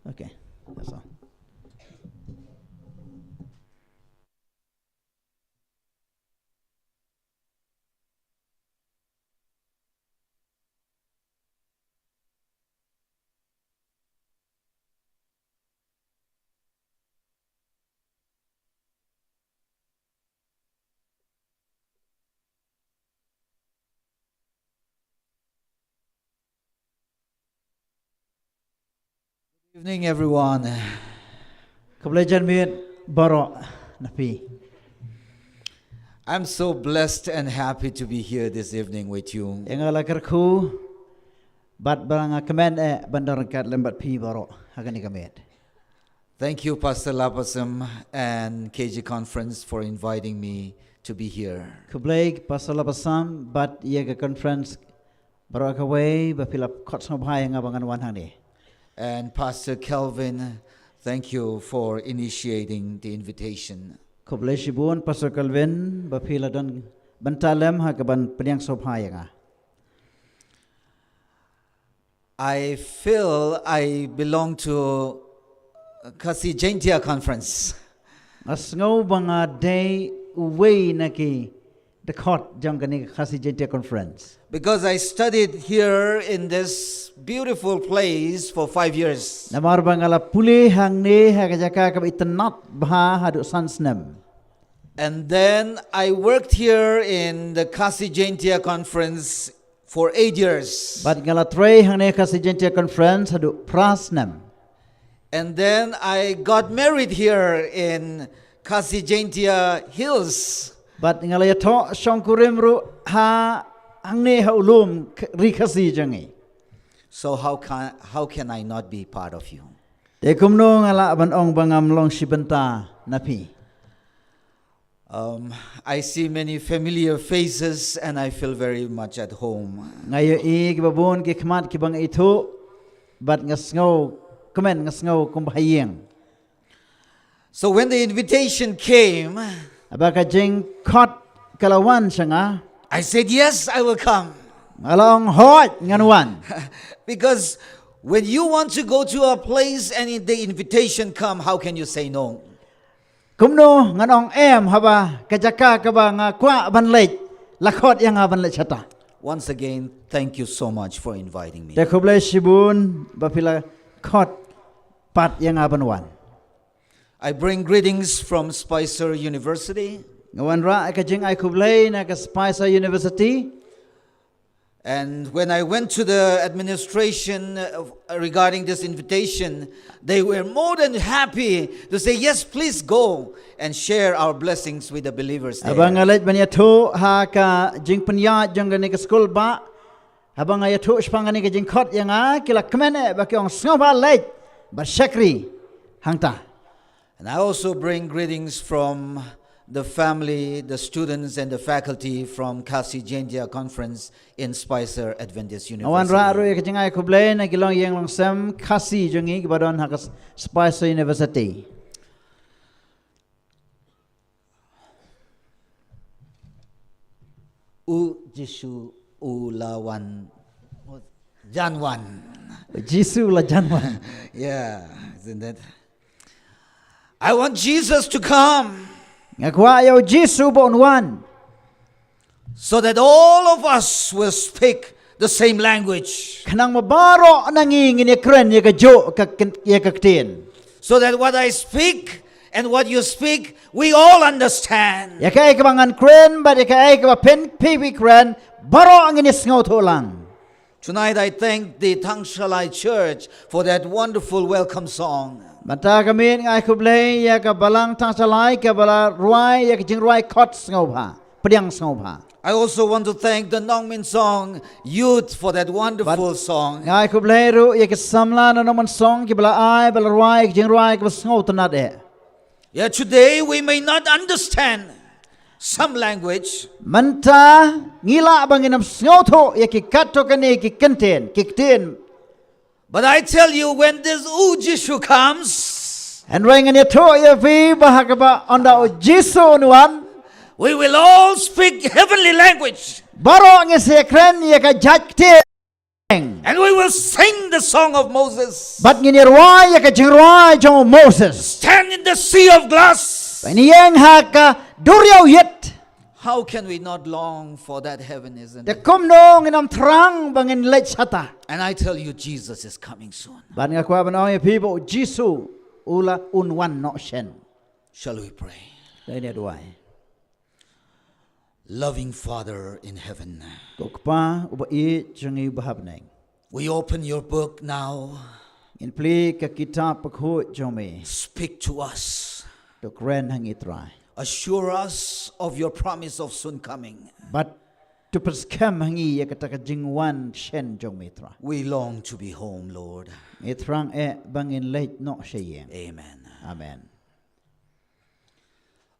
Okay, that's all. Evening, everyone. Khublei janmiet baroh na phi. I'm so blessed and happy to be here this evening with you. Nga la kyrkhu bad ba nga kmen eh ban don ryngkat lem bad phi baroh ha kane ka miet. Thank you, Pastor Lapasam and K G Conference, for inviting me to be here. Khublei Pastor Lapasam bad ïa ka conference baroh kawei ba phi la khot sngewbha ïa nga ba ngan wan hangne. And Pastor Kelvin, thank you for initiating the invitation. Khublei shibun Pastor Kelvin ba phi la don bynta lem ha ka ban pdiang sngewbha ïa nga. I feel I belong to Khasi Jaintia Conference. Nga sngew ba nga dei uwei na ki dkhot jong kane ka Khasi Jaintia Conference. Because I studied here in this beautiful place for five years. Namar ba nga la pule hangne ha ka jaka kaba itynnad bha haduh san snem. And then I worked here in the Khasi Jaintia Conference for eight years. Bad nga la trei hangne Khasi Jaintia Conference haduh phra snem. And then I got married here in Khasi Jaintia Hills. Bad nga la ïathoh shongkurim ruh ha hangne ha u lum Ri Khasi jong ngi. So how can, how can I not be part of you? Te kumno nga lah ban ong ba ngam long shi bynta na phi? Um, I see many familiar faces and I feel very much at home. Nga ïohi kiba bun ki khmat kiba nga ithuh bad nga sngew kmen, nga sngew kumba ha ïing. So when the invitation came, Haba ka jingkhot ka la wan sha nga, I said, "Yes, I will come." nga la ong, "Hooid, ngan wan." Because when you want to go to a place and the invitation come, how can you say no? Kumno ngan ong em haba ka jaka kaba nga kwah ban leit la khot ïa nga ban leit shata? Once again, thank you so much for inviting me. Te khublei shibun ba phi la khot pat ïa nga ban wan. I bring greetings from Spicer University. Nga wanrah ka jingai khublei na ka Spicer University. And when I went to the administration, uh, regarding this invitation, they were more than happy to say, "Yes, please go and share our blessings with the believers there." Haba nga leit ban ïathuh ha ka jingpynïaid jong kane ka skul bah, haba nga ïathuh shaphang kane ka jingkhot ïa nga, ki la kmen eh ba ki ong, "Sngewbha leit bad shakri hangta." And I also bring greetings from the family, the students, and the faculty from Khasi Jaintia Conference in Spicer Adventist Nga wanrah ruh University. ïa ka jingai khublei na ki longïing longsem Khasi jong ngi kiba don ha ka Spicer University. U Jisu u la wan, jan wan. Jisu la jan wan. Yeah, isn't it? I want Jesus to come Nga kwah ïa u Jisu ba un wan. so that all of us will speak the same language. Khnang ba baroh na ngi ngin ïa kren ïa ka juh ka ken-, ïa ka ktien. So that what I speak and what you speak, we all understand. Ïa kaei kaba ngan kren bad ïa kaei kaba phin phi phi kren, baroh ngin ïa sngewthuh lang. Tonight I thank the Thangshalai Church for that wonderful welcome song. Mynta ka miet nga ai khublei ïa ka balang Thangshalai kaba la rwai ïa ka jingrwai khot sngewbha, pdiang sngewbha. I also want to thank the Nongminsong youth for that wonderful song. Nga ai khublei ruh ïa ki samla na Nongminsong kiba la ai, ba la rwai ïa ka jingrwai kaba sngewtynnat eh. Yeah, today we may not understand some language, Mynta ngi lah ba ngin ym sngewthuh ïa ki katto katne ki kyntien, ki ktien. But I tell you, when this U Jisu comes, Hynrei ngan ïathuh ïa phi ba ha kaba ynda u Jisu un wan, we will all speak heavenly language. Baroh ngin sa ïa kren ïa ka jait ktien. And we will sing the song of Moses. Bad ngin ïa rwai ïa ka jingrwai jong u Moses. Stand in the sea of glass. Ba ngin ïeng ha ka duriaw ïit. How can we not long for that heaven, isn't Te it? kumno ngin ym thrang ba ngin leit shata? And I tell you, Jesus is coming soon. Bad nga kwah ban ong ïa phi ba u Jisu u la un wan noh shen. Shall we pray? Dei ne duwai. Loving Father in heaven, Ko Kpa uba ïeit jong ngi uba ha bneng. We open your book now. Ngin plie ka kitab bakhuid jong me. Speak to us. To kren ha ngi Trai. Assure us of your promise of soon coming. Bad to pynskhem ha ngi ïa kata ka jingwan shen jong me Trai. We long to be home, Lord. Ngi thrang eh ba ngin leit noh sha ïing. Amen. Amen.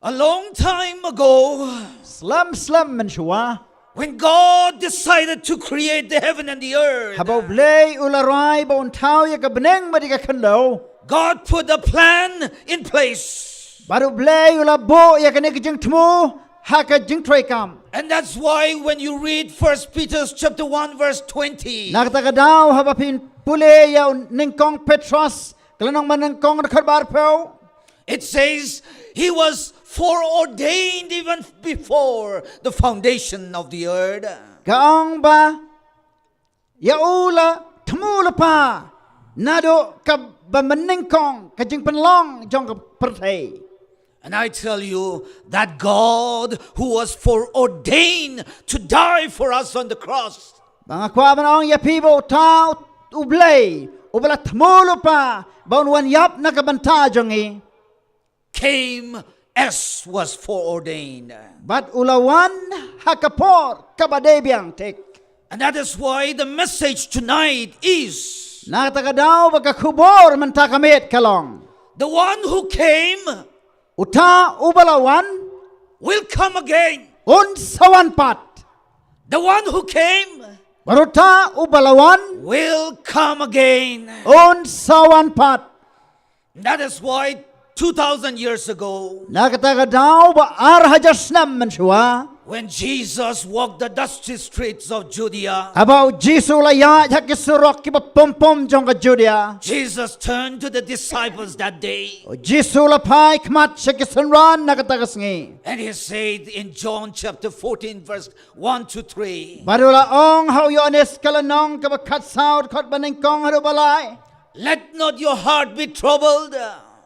A long time ago, Slem slem mynshuwa, when God decided to create the heaven and the earth, haba u Blei u la rai ba un thaw ïa ka bneng bad ïa ka khyndew, God put a plan in place. bad u Blei u la buh ïa kane ka jingthmu ha ka jingtrei kam. And that's why when you read First Peter chapter one verse twenty, Na kata ka daw haba phin pule ïa u nyngkong Petros ka lynnong ba nyngkong dkhot ba arphew, it says he was foreordained even before the foundation of the earth. Ka ong ba ïa u la thmu lypa naduh kaba mynnyngkong ka jingpynlong jong ka pyrthei. And I tell you that God who was foreordained to die for us on the cross, Ba nga kwah ban ong ïa phi ba uta u Blei uba la thmu lypa ba un wan ïap na ka bynta jong ngi, came as was foreordained. bad u la wan ha ka por kaba dei biang tik. And that is why the message tonight is Na kata ka daw ba ka khubor mynta ka miet ka long, the one who came uta uba la wan will come again. Un sa wan pat. The one who came Bad uta uba la wan will come again. Un sa wan pat. That is why two thousand years ago, Na kata ka daw ba ar hajar snem mynshuwa, when Jesus walked the dusty streets of Judea, haba u Jisu u la ïaid ha ki surok kiba pom pom jong ka Judea, Jesus turned to the disciples that day. U Jisu u la phai khmat sha ki synran na kata ka sngi. And he said in John chapter fourteen, verse one to three, Bad u la ong ha u Ïoannis ka lynnong kaba khatsaw, dkhot banyngkong haduh balai. Let not your heart be troubled.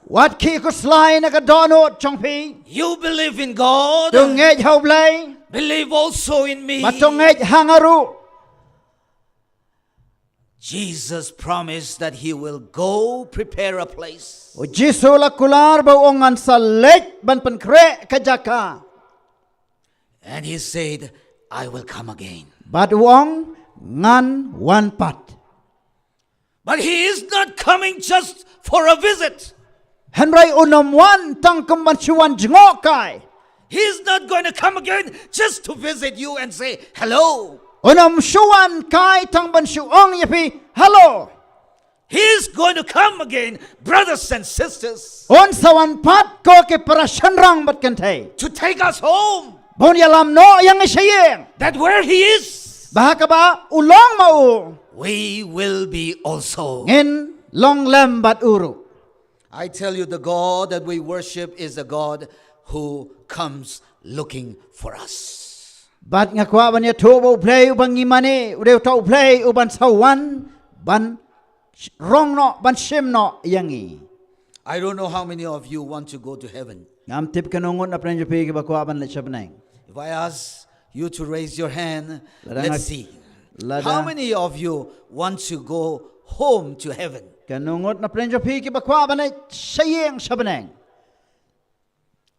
Wat khih khuslai na ka dohnud jong phi. You believe in God. To ngeit ha u Blei. Believe also in me. Bad to ngeit ha nga ruh. Jesus promised that he will go prepare a place. U Jisu u la kular ba u ong ngan sa leit ban pynkhreh ka jaka. And he said, I will come again. Bad u ong ngan wan pat. But he is not coming just for a visit. Hynrei unym wan tang kum ban shu wan jngohkai. He is not going to come again just to visit you and say hello. Unym shu wan kai tang ban shu ong ïa phi hello. He is going to come again, brothers and sisters, Un sa wan pat, ko ki para shynrang bad kynthei, to take us home. Ba un ïalam noh ïa ngi sha ïing. That where he is, Ba ha kaba u long ma u, we will be also. Ngin long lem bad u ruh. I tell you, the God that we worship is a God who comes looking for us. Bad nga kwah ban ïathuh ba u Blei uba ngi mane u dei uta u Blei uban sa wan ban sh- rong noh, ban shim noh ïa ngi. I don't know how many of you want to go to heaven. Ngam tip kano ngut na pdeng jong phi kiba kwah ban leit sha bneng. If I ask you to raise your hand, Lada let's nga- see. Lada- How many of you want to go home to heaven? Kano ngut na pdeng jong phi kiba kwah ban leit sha ïing sha bneng?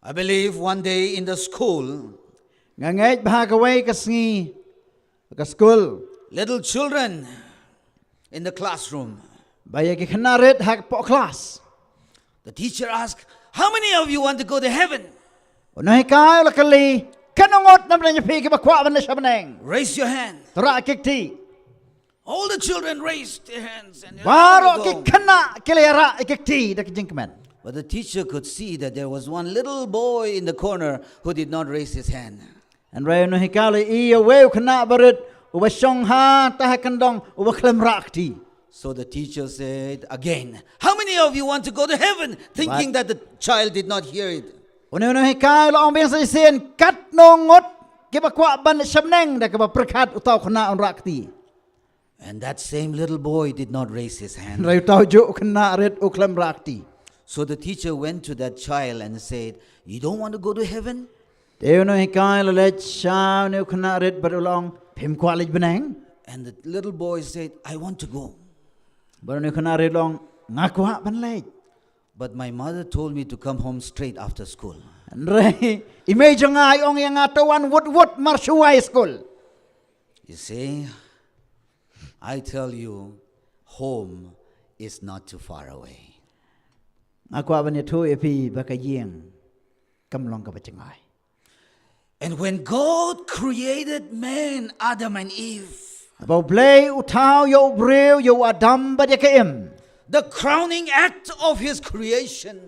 I believe one day in the school, Nga ngeit ba ha kawei ka sngi ka skul, little children in the classroom, ba ïa ki khynnah rit ha ka poh klas. The teacher asked, how many of you want to go to heaven? U nonghikai u la kylli, kano ngut na pdeng jong phi kiba kwah ban leit sha bneng? Raise your hand. To rah ïa ki kti. All the children raised their hands and they all Baroh ki go. Khynnah ki la rah ïa ki kti da ki jingkmen. But the teacher could see that there was one little boy in the corner who did not raise his hand. Hynrei u nonghikai u la ïohi ïa uwei u khynnah barit uba shong hangta ha kyndong uba khlem rah kti. So the teacher said again, how many of you want to go to heaven? Thinking But- that the child did not hear it. U nonghikai u la ong biang sa shisien, katno ngut kiba kwah ban leit sha bneng, da kaba pyrkhat uta u khynnah un rah kti. And that same little boy did not raise his hand. Hynrei uta u juh u khynnah rit u khlem rah kti. So the teacher went to that child and said, you don't want to go to heaven? Te u nonghikai u la leit sha une u khynnah rit bad u la ong, phim kwah leit bneng? And the little boy said, I want to go. Bad une u khynnah rit u la ong, nga kwah ban leit. But my mother told me to come home straight after school. Hynrei i mei jong nga i ong ïa nga to wan wut wut mar shuwa skul. You see, I tell you, home is not too far away. Nga kwah ban ïathuh ïa phi ba ka ïing kam long kaba jngai. And when God created man, Adam and Eve, Haba u Blei u thaw ïa u briew, ïa u Adam bad ïa ka Im, the crowning act of his creation,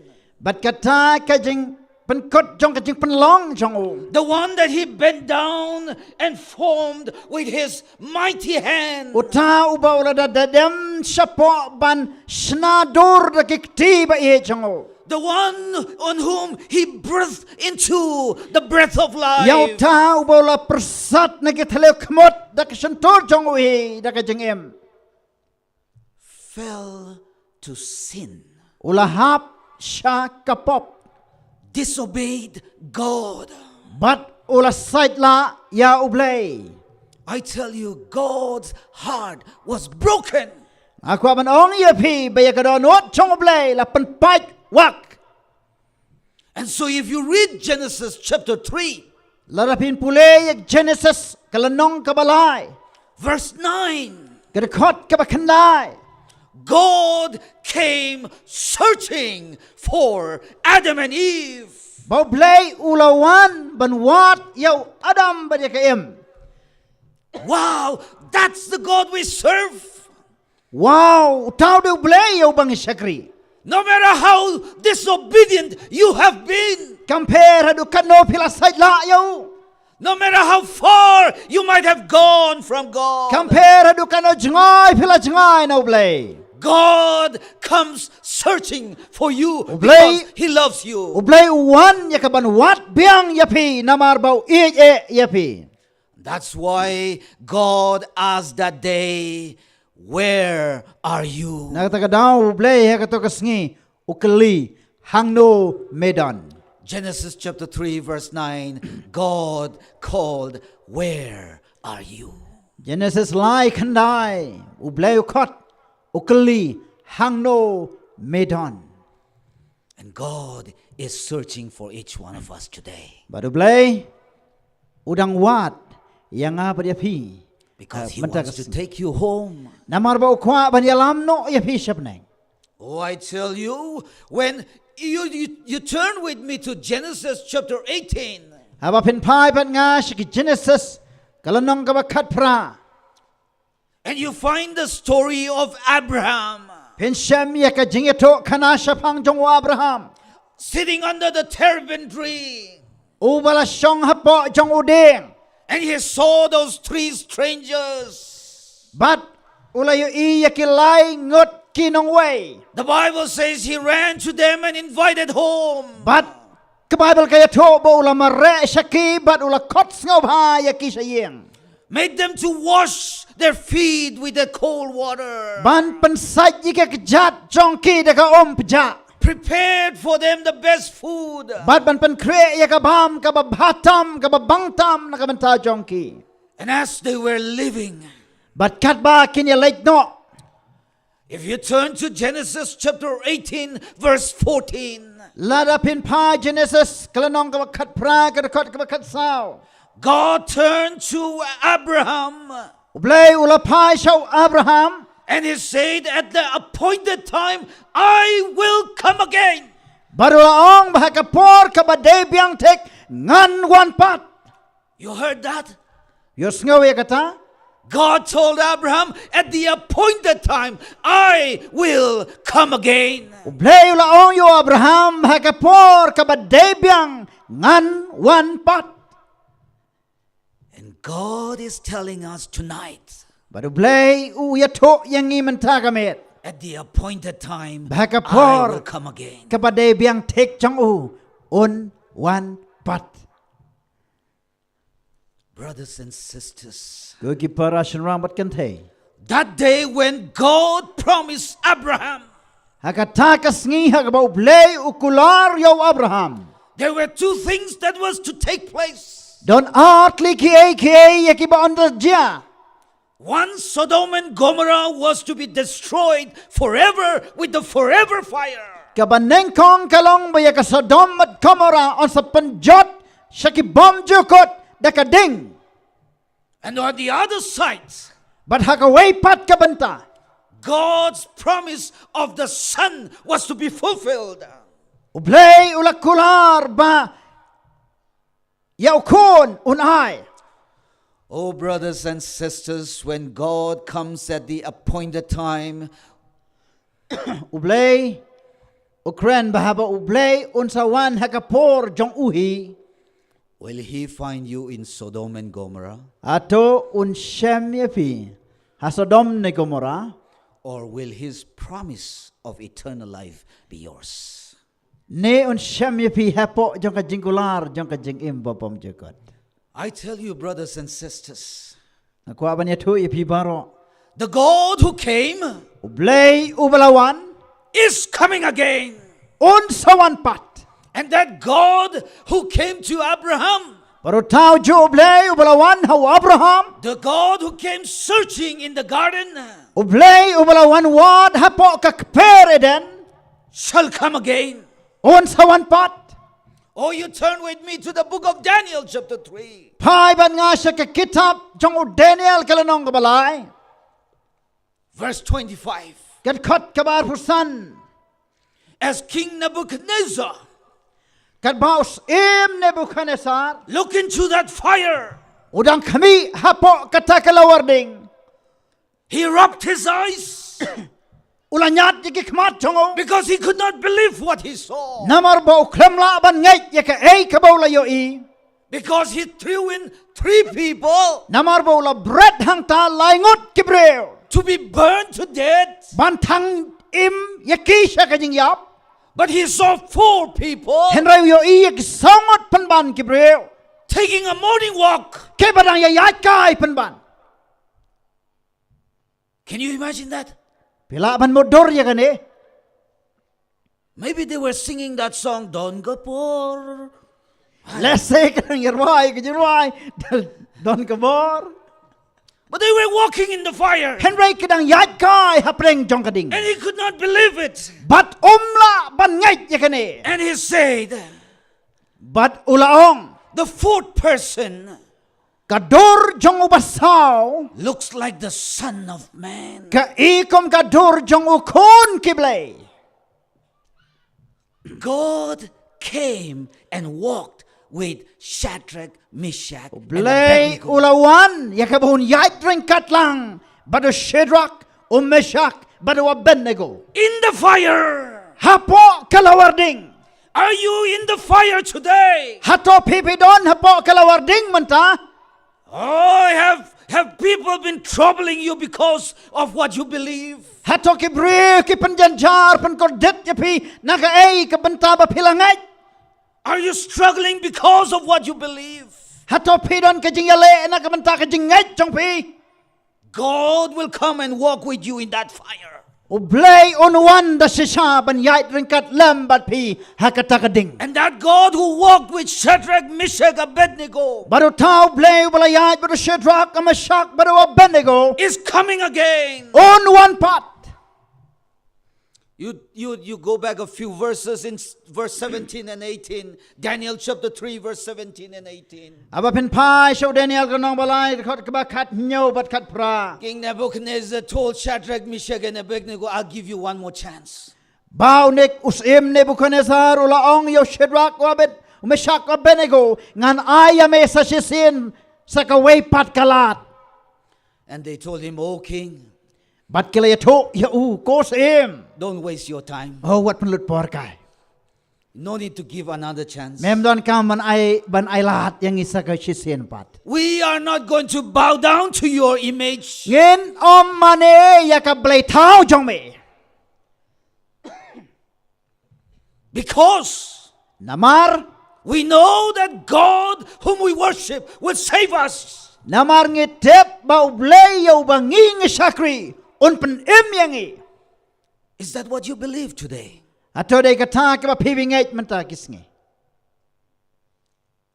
bad kata ka jingpynkut jong ka jingpynlong jong u. The one that he bent down and formed with his mighty hand. Uta uba u la da, da dem shapoh ban shna dur da ki kti ba ïeit jong u. The one on whom he breathed into the breath of life. Ïa uta uba u la pyrsad na ki thliew khmut da ka shyntur jong u hi da ka jingim. Fell to sin. U la hap sha ka pop. Disobeyed God. Bad u la sait lah ïa u Blei. I tell you, God's heart was broken. Nga kwah ban ong ïa phi ba ïa ka dohnud jong u Blei la pynpait wak. And so if you read Genesis chapter three, lada phin pule ïa Genesis ka lynnong kaba lai, verse nine, ka dkhot kaba khyndai, God came searching for Adam and Eve. Ba U Blei u la wan ban wad ïa u Adam bad ïa ka Im. Wow, that's the God we serve. Wow, uta u dei U Blei ïa uba ngi shakri. No matter how disobedient you have been, kam pher haduh katno phi la sait lah ïa u. No matter how far you might have gone from God, kam pher haduh katno jngai phi la jngai na U Blei, God comes searching for you. U Blei, because He loves you. U Blei u wan ïa ka ban wad biang ïa phi namar ba u ïeit eh ïa phi. That's why God asked that day, "Where are you?" Na kata ka daw U Blei ha kato ka sngi u kylli, "Hangno me don?" Genesis chapter three, verse nine, God called, "Where are you?" Genesis lai khyndai, U Blei u khot, u kylli, "Hangno me don?" And God is searching for each one of us today. Bad U Blei u dang wad ïa nga bad ïa phi. Because, uh, He wants to take you home. Namar ba u kwah ban ïalam noh ïa phi sha bneng. Oh, I tell you, when you, you, you turn with me to Genesis chapter eighteen. Haba phin phai bad nga sha ki Genesis ka lynnong kaba khatphra. And you find the story of Abraham. Phin shem ïa ka jingïathuhkhana shaphang jong u Abraham. Sitting under the terebinth tree. Uba la shong hapoh jong u dieng. And he saw those three strangers. Bad u la ïohi ïa ki lai ngut ki nongwei. The Bible says he ran to them and invited home. Bad ka Baibl ka ïathuh ba u la mareh sha ki bad u la khot sngewbha ïa ki sha ïing. Made them to wash their feet with the cold water. Ban pynsait ïa ki kjat jong ki da ka um pjah. Prepared for them the best food. Bad ban pynkhreh ïa ka bam kaba bha tam, kaba bang tam na ka bynta jong ki. And as they were leaving, bad katba kin ïa leit noh. If you turn to Genesis chapter eighteen, verse fourteen. Lada phin phai Genesis ka lynnong kaba khatphra, ka dkhot kaba khatsaw. God turned to Abraham. U Blei u la phai sha u Abraham. And he said, "At the appointed time, I will come again." Bad u la ong ba ha ka por kaba dei biang thik ngan wan pat. You heard that? Ïohsngew ïa kata? God told Abraham, "At the appointed time, I will come again." U Blei u la ong ïa u Abraham, ha ka por kaba dei biang ngan wan pat. And God is telling us tonight, bad U Blei u ïathuh ïa ngi mynta ka miet, at the appointed time, ba ha ka por, I will come again. Kaba dei biang thik jong u, un wan pat. Brothers and sisters, ko ki para shynrang bad kynthei, that day when God promised Abraham, ha kata ka sngi ha kaba U Blei u kular ïa u Abraham, there were two things that was to take place. Don ar tylli kiei kiei ïa kiba yn da jia. One, Sodom and Gomorrah was to be destroyed forever with the forever fire. Kaba nyngkong ka long ba ïa ka Sodom bad Gomorrah yn sa pynjot sha ki bymjukut da ka ding. And on the other side, bad ha kawei pat ka bynta, God's promise of the Son was to be fulfilled. U Blei u la kular ba ïa u Khun un ai. Oh, brothers and sisters, when God comes at the appointed time, U Blei u kren ba haba U Blei un sa wan ha ka por jong u hi, will he find you in Sodom and Gomorrah? Hato un shem ïa phi ha Sodom ne Gomorrah? Or will his promise of eternal life be yours? Ne un shem ïa phi hapoh jong ka jingkular jong ka jingim ba bymjukut? I tell you, brothers and sisters, nga kwah ban ïathuh ïa phi baroh, the God who came, U Blei uba la wan, is coming again. Un sa wan pat. And that God who came to Abraham, bad uta u juh U Blei uba la wan ha u Abraham, the God who came searching in the garden, U Blei uba la wan wad hapoh ka kper Eden, shall come again. Un sa wan pat. Oh, you turn with me to the book of Daniel, chapter three. Phai bad nga sha ka kitab jong u Daniel ka lynnong kaba lai. Verse twenty-five. Ka dkhot kaba arphew san. As King Nebuchadnezzar, Katba u syiem Nebukhadnessar look into that fire. u dang khmih hapoh kata ka lawar ding, He rubbed his eyes u la ñiad ïa ki khmat jong u. Because he could not believe what he saw. Namar ba u khlem lah ban ngeit ïa kaei kaba u la ïohi. Because he threw in three people Namar ba u la bret hangta lai ngut ki briew to be burned to death. ban thang im ïa ki sha ka jingïap. But he saw four people Hynrei u ïohi ïa ki saw ngut pynban ki briew taking a morning walk. kiba dang ïaid kai pynban. Can you imagine that? Phi lah ban mutdur ïa kane? Maybe they were singing that song, Don Gapor. Lehse ki dang ïarwai ka jingrwai Don Gapor. But they were walking in the fire. Hynrei ki dang ïaid kai hapdeng jong ka ding. And he could not believe it. Bad um lah ban ngeit ïa kane. And he said, Bad u la ong, the fourth person ka dur jong u basaw looks like the Son of Man. ka i kum ka dur jong u khun ki Blei. God came and walked with Shadrach, Meshach, and Blei Abednego. U la wan ïa kaba un ïaid ryngkat lang bad u Shadrach, u Meshach bad u Abednego. In the fire. Hapoh ka lawar ding. Are you in the fire today? Hato phi phi don hapoh ka lawar ding mynta? Oh, have have people been troubling you because of what you believe? Hato ki briew ki pynjynjar pynkordit ïa phi na kaei ka bynta ba phi la ngeit? Are you struggling because of what you believe? Hato phi don ka jingïaleh na ka bynta ka jingngeit jong phi? God will come and walk with you in that fire. U Blei un wan da shisha ban ïaid ryngkat lem bad phi ha kata ka ding. And that God who walked with Shadrach, Meshach, Abednego Bad uta u Blei uba la ïaid bad u Shadrach, u Meshach bad u Abednego is coming again. Un wan pat. You, you, you go back a few verses in s- verse seventeen and eighteen. Daniel chapter three, verse seventeen and eighteen. Haba phin phai sha u Daniel ka lynnong ba lai, dkhot kaba khathynñiew bad khatphra. King Nebuchadnezzar told Shadrach, Meshach, and Abednego, I'll give you one more chance. Ba u Nek-, u syiem Nebukhadnessar u la ong ïa u Shadrach, u Abed, u Meshach, u Abednego, ngan ai ïa me sa shisien sa kawei pat ka lad. And they told him, O king, Bad ki la ïathuh ïa u, ko syiem, don't waste your time. Oh, wat pynlut por kai. No need to give another chance. Mem donkam ban ai, ban ai lad ïa ngi sa ka shisien pat. We are not going to bow down to your image. Ngin ym mane ïa ka blei thaw jong me. Because Namar, we know that God whom we worship will save us. Namar ngi tip ba u Blei ïa uba ngi ngi shakri un pynim ïa ngi. Is that what you believe today? Hato dei kata kaba phi ngeit mynta ki sngi?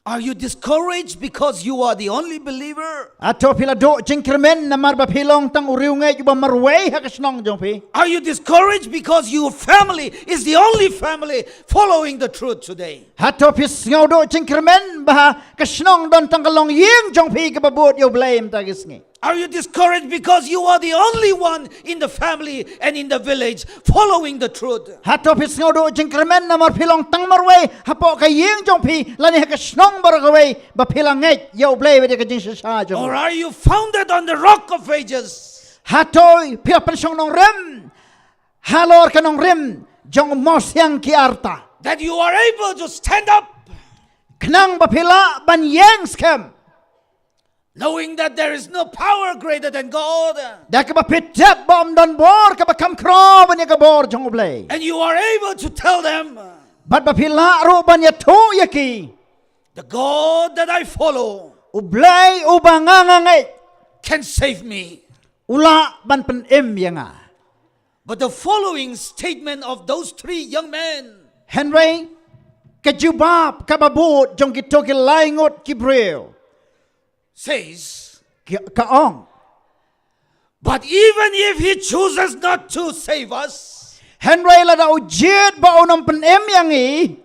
Are you discouraged because you are the only believer? Hato phi la duh jingkyrmen namar ba phi long tang u riewngeit uba marwei ha ka shnong jong phi? Are you discouraged because your family is the only family following the truth today? Hato phi sngew duh jingkyrmen ba ha ka shnong don tang ka longïing jong phi kaba bud ïa u Blei mynta ki sngi? Are you discouraged because you are the only one in the family and in the village following the truth? Hato phi sngew duh jingkyrmen namar phi long tang marwei hapoh ka ïing jong phi lane ha ka shnong baroh kawei ba phi la ngeit ïa u Blei bad ïa ka jingshisha jong u? Or are you founded on the rock of ages? Hato phi la pynshong nongrim halor ka nongrim jong u mawsiang ki arta? That you are able to stand up, Khnang ba phi lah ban ïeng skhem, knowing that there is no power greater than God. da kaba phi tip ba ym don bor kaba kham khraw ban ïa ka bor jong u Blei. And you are able to tell them, Bad ba phi lah ruh ban ïathuh ïa ki, the God that I follow u Blei uba nga nga ngeit can save me. u lah ban pynim ïa nga. But the following statement of those three young men Hynrei ka jubab kaba bud jong kito ki lai ngut ki briew says, ka, ka ong, but even if he chooses not to save us, hynrei lada u jied ba un ym pynim ïa ngi,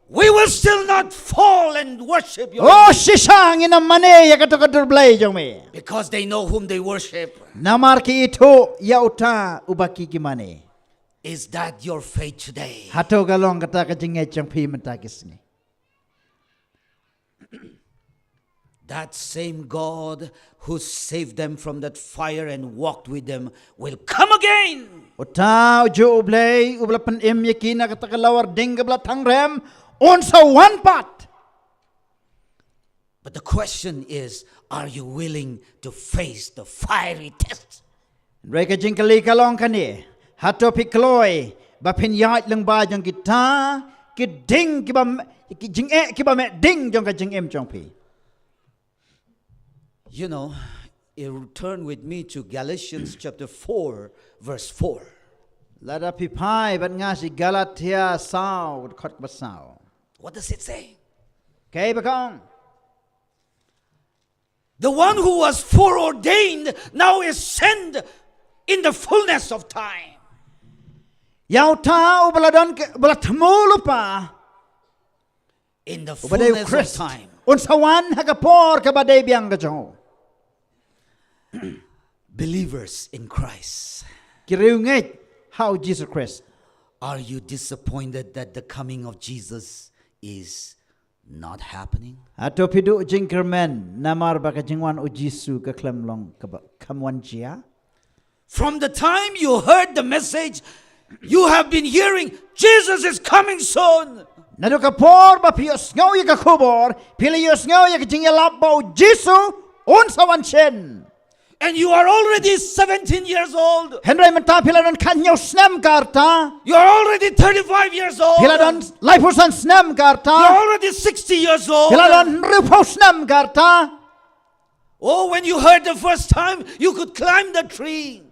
we will still not fall and worship you. Oh, shisha ngin ym mane ïa kato ka dur blei jong me. Because they know whom they worship. Namar ki ithuh ïa uta uba ki ki mane. Is that your faith today? Hato ka long kata ka jingngeit jong phi mynta ki sngi? That same God who saved them from that fire and walked with them will come again. Uta u ju U Blei uba la pynim ïa ki na kata ka lawar ding kaba la thang rem, un sa wan pat. But the question is, are you willing to face the fiery test? Hynrei ka jingkylli ka long kane, hato phi kloi ba phin ïaid lyngba jong kita ki ding kiba me-, ki jingeh kiba meh ding jong ka jingim jong phi? You know, you turn with me to Galatians chapter four, verse four. Lada phi phai bad nga sha Galatia saw, dkhot ba saw. What does it say? Kaei ba ka ong? The one who was foreordained now is sent in the fullness of time. Ïa uta uba la don ke, uba la thmu lypa, in the fullness of time. Un sa wan ha ka por kaba dei biang ka jong u. Believers in Christ. Ki riewngeit ha u Jisu Khrist. Are you disappointed that the coming of Jesus is not happening? Hato phi duh jingkyrmen namar ba ka jingwan u Jisu ka khlem long kaba, kam wan jia? From the time you heard the message, you have been hearing, "Jesus is coming soon." Naduh ka por ba phi ïohsngew ïa ka khubor, phi la ïohsngew ïa ka jingïalap ba u Jisu un sa wan shen. And you are already seventeen years old. Hynrei mynta phi la don khathynñiew snem ka rta. You are already thirty-five years old. Phi la don laiphew san snem ka rta. You are already sixty years old. Phi la don hynriewphew snem ka rta. Oh, when you heard the first time, you could climb the tree.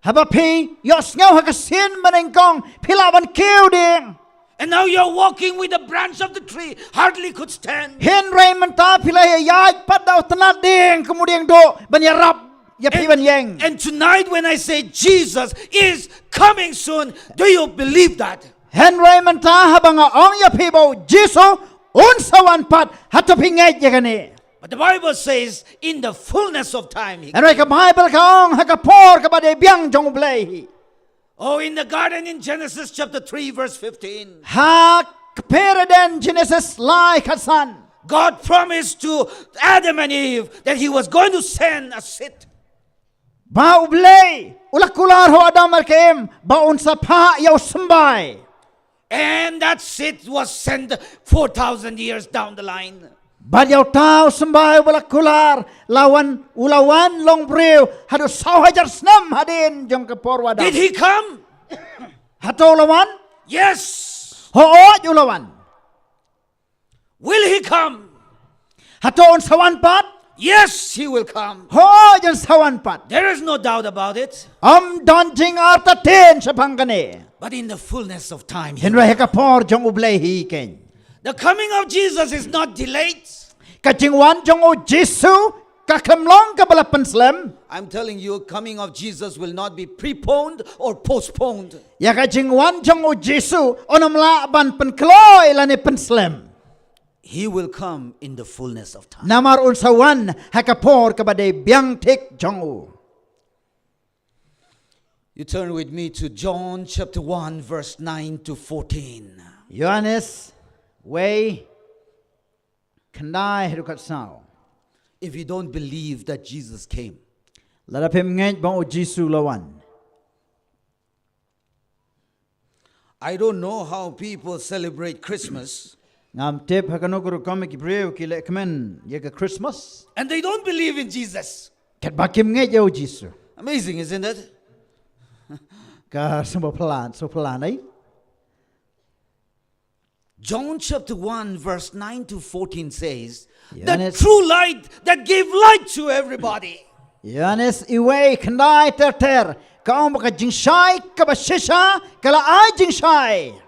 Haba phi ïohsngew ha ka sien banyngkong, phi lah ban kiew ding. And now you're walking with the branch of the tree, hardly could stand. Hynrei mynta phi la ïaid pat da u tnat ding, kam dang duh ban ïarap ïa phi ban ïeng. And tonight when I say Jesus is coming soon, do you believe that? Hynrei mynta haba nga ong ïa phi ba u Jisu un sa wan pat, hato phi ngeit ïa kane? But the Bible says, "In the fullness of time, he came." Hynrei ka Baibl ka ong, ha ka por kaba dei biang jong U Blei. Oh, in the garden in Genesis chapter three, verse fifteen. Ha kper Eden, Genesis lai khatsan. God promised to Adam and Eve that he was going to send a seed. Ba U Blei u la kular ha u Adam bad ka Im ba un sa phah ïa u symbai. And that seed was sent four thousand years down the line. Bad ïa uta u symbai uba la kular la wan, u la wan long briew haduh saw hajar snem hadien jong ka por u Adam. Did he come? Hato u la wan? Yes. Hooid u la wan. Will he come? Hato un sa wan pat? Yes, he will come. Hooid un sa wan pat. There is no doubt about it. Ym don jingartatien shaphang kane. But in the fullness of time, he will. Hynrei ha ka por jong U Blei hi keiñ. The coming of Jesus is not delayed. Ka jingwan jong u Jisu ka khlem long kaba la pynslem. I'm telling you, coming of Jesus will not be preponed or postponed. Ïa ka jingwan jong u Jisu un ym lah ban pynkloi lane pynslem. He will come in the fullness of time. Namar un sa wan ha ka por kaba dei biang thik jong u. You turn with me to John chapter one, verse nine to fourteen. Ïoannis wei, khyndai haduh khatsaw. If you don't believe that Jesus came, lada phim ngeit ba u Jisu u la wan. I don't know how people celebrate Christmas. Ngam tip ha kano ka rukom ki briew ki leh kmen ïa ka Christmas. And they don't believe in Jesus. Katba kim ngeit ïa u Jisu. Amazing, isn't it? Ka sngewphylla, sngewphylla, eh? John chapter one, verse nine to fourteen says, "The Ïoannis true light that gave light to everybody." Ïoannis wei, khyndai ter ter, ka ong ba ka jingshai kaba shisha ka la ai jingshai.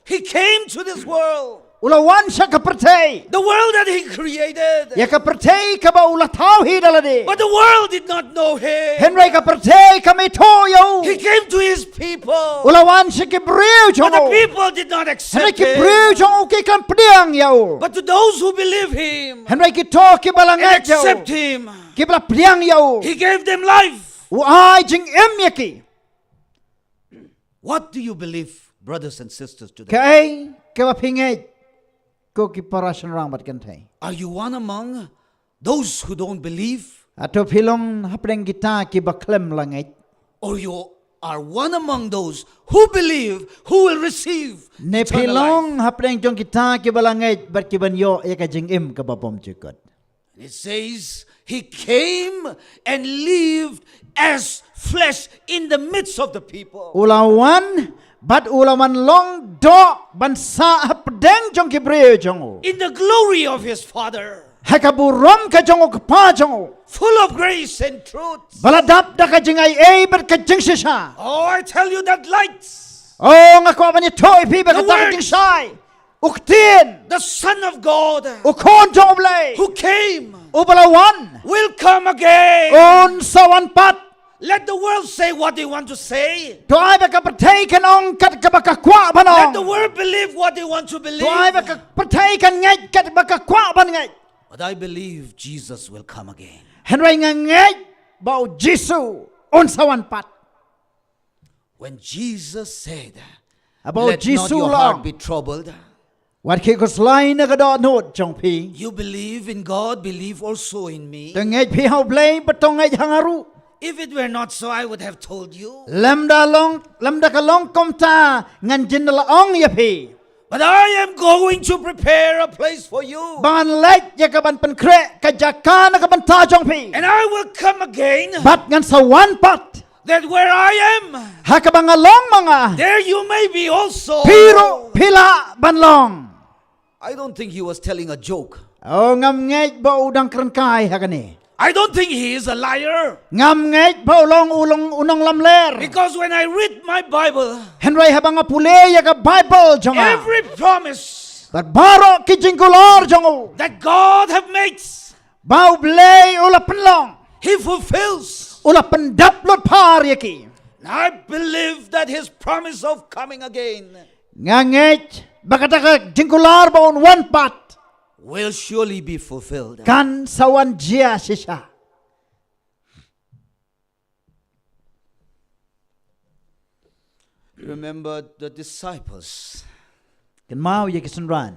He came to this world. U la wan sha ka pyrthei. The world that he created. Ïa ka pyrthei kaba u la thaw hi da lade. But the world did not know him. Hynrei ka pyrthei kam ithuh ïa u. He came to his people. U la wan sha ki briew jong u. But the people did not accept him. Hynrei ki briew jong u ki khlem pdiang ïa u. But to those who believe him, hynrei kito kiba la ngeit ïa u, accept him, kiba la pdiang ïa u, he gave them life. U ai jingim ïa ki. What do you believe, brothers and sisters, today? Kaei kaba phi ngeit, ko ki para shynrang bad kynthei? Are you one among Those who don't believe, hato phi long hapdeng kita kiba khlem la ngeit? Or you are one among those who believe, who will receive eternal life? Ne phi long hapdeng jong kita kiba la ngeit bad kiban ïoh ïa ka jingim kaba bymjukut? And it says, "He came and lived as flesh in the midst of the people." U la wan, bad u la wan long doh ban sah hapdeng jong ki briew jong u. In the glory of his Father. Ha ka burom ka jong u Kpa jong u. Full of grace and truth. Ba la dap da ka jingaiei bad ka jingshisha. Oh, I tell you that light. Oh, nga kwah ban ïathuh ïa phi ba kata ka jingshai. U ktien. The Son of God. U Khun jong U Blei. Who came. Uba la wan. Will come again. Un sa wan pat. Let the world say what they want to say. To ai ba ka pyrthei kan ong kat kaba ka kwah ban ong. Let the world believe what they want to believe. To ai ba ka pyrthei kan ngeit kat ba ka kwah ban ngeit. But I believe Jesus will come again. Hynrei nga ngeit ba u Jisu un sa wan pat. When Jesus said, "Haba u Jisu u la ong, let not your heart be troubled." Wat khie khuslai na ka dohnud jong phi. You believe in God, believe also in me. To ngeit phi ha U Blei bad to ngeit ha nga ruh. If it were not so, I would have told you. Lymda long, lymda ka long kumta ngan jin da la ong ïa phi. But I am going to prepare a place for you. Ba ngan leit ïa ka ban pynkhreh ka jaka na ka bynta jong phi. And I will come again. Bad ngan sa wan pat. That where I am, ha kaba nga long ma nga, there you may be also. Phi ruh phi lah ban long. I don't think he was telling a joke. Oh, ngam ngeit ba u dang kren kai ha kane. I don't think he is a liar. Ngam ngeit ba u long u long u nonglamler. Because when I read my Bible, hynrei haba nga pule ïa ka Bible jong nga, every promise, bad baroh ki jingkular jong u, that God have made, ba U Blei u la pynlong, he fulfills. U la pyndep lut phar ïa ki. And I believe that his promise of coming again, nga ngeit ba kata ka jingkular ba un wan pat, will surely be fulfilled. Kan sa wan jia shisha. Remember the disciples. Kynmaw ïa ki synran.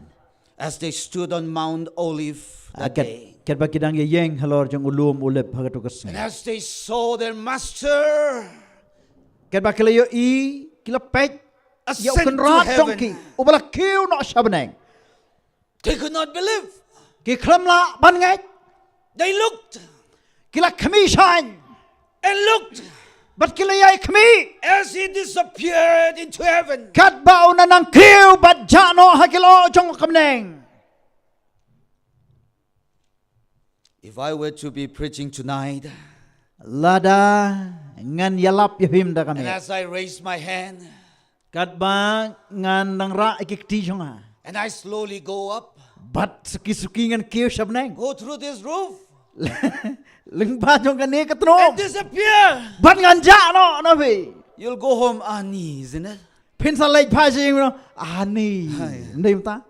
As they stood on Mount Olive that day. Katba ki dang ïeng halor jong u lum Olib ha kato ka sngi. And as they saw their master, katba ki la ïohi, ki la peit ïa u Kynrad jong ki, uba la kiew noh sha bneng. They could not believe. Ki khlem lah ban ngeit. They looked. Ki la khmih shaiñ. And looked. Bad ki la ïai khmih. As he disappeared into heaven. Katba u nang kiew bad jah noh ha ki lyoh jong ka bneng. If I were to be preaching tonight, lada ngan ïalap ïa phi mynta ka miet, and as I raise my hand, katba ngan nang rah ïa ki kti jong nga, and I slowly go up, bad suki suki ngan kiew sha bneng, go through this roof, lyngba jong kane ka tnum, and disappear, bad ngan jah noh na phi. You'll go home, "Ani," isn't it? Phin sa leit phai sha ïing, "Ani." Hi. Ym dei mynta?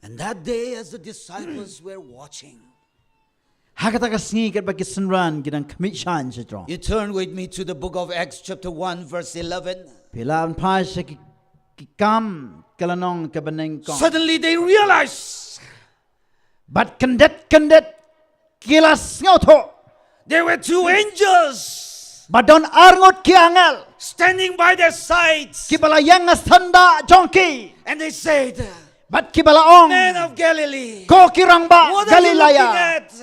And that day, as the disciples were watching, ha kata ka sngi katba ki synran ki dang khmih shaiñ shajrong. You turn with me to the book of Acts, chapter one, verse eleven. Phi lah ban phai sha ki, ki Kam ka lynnong kaba nyngkong. Suddenly they realize. Bad kyndit kyndit ki la sngewthuh. There were two angels. Ba don arngut ki angel. Standing by their sides. Kiba la ïeng ha syndah jong ki. And they said, bad kiba la ong, "Men of Galilee, ko ki rangbah Galilea, what are you looking at?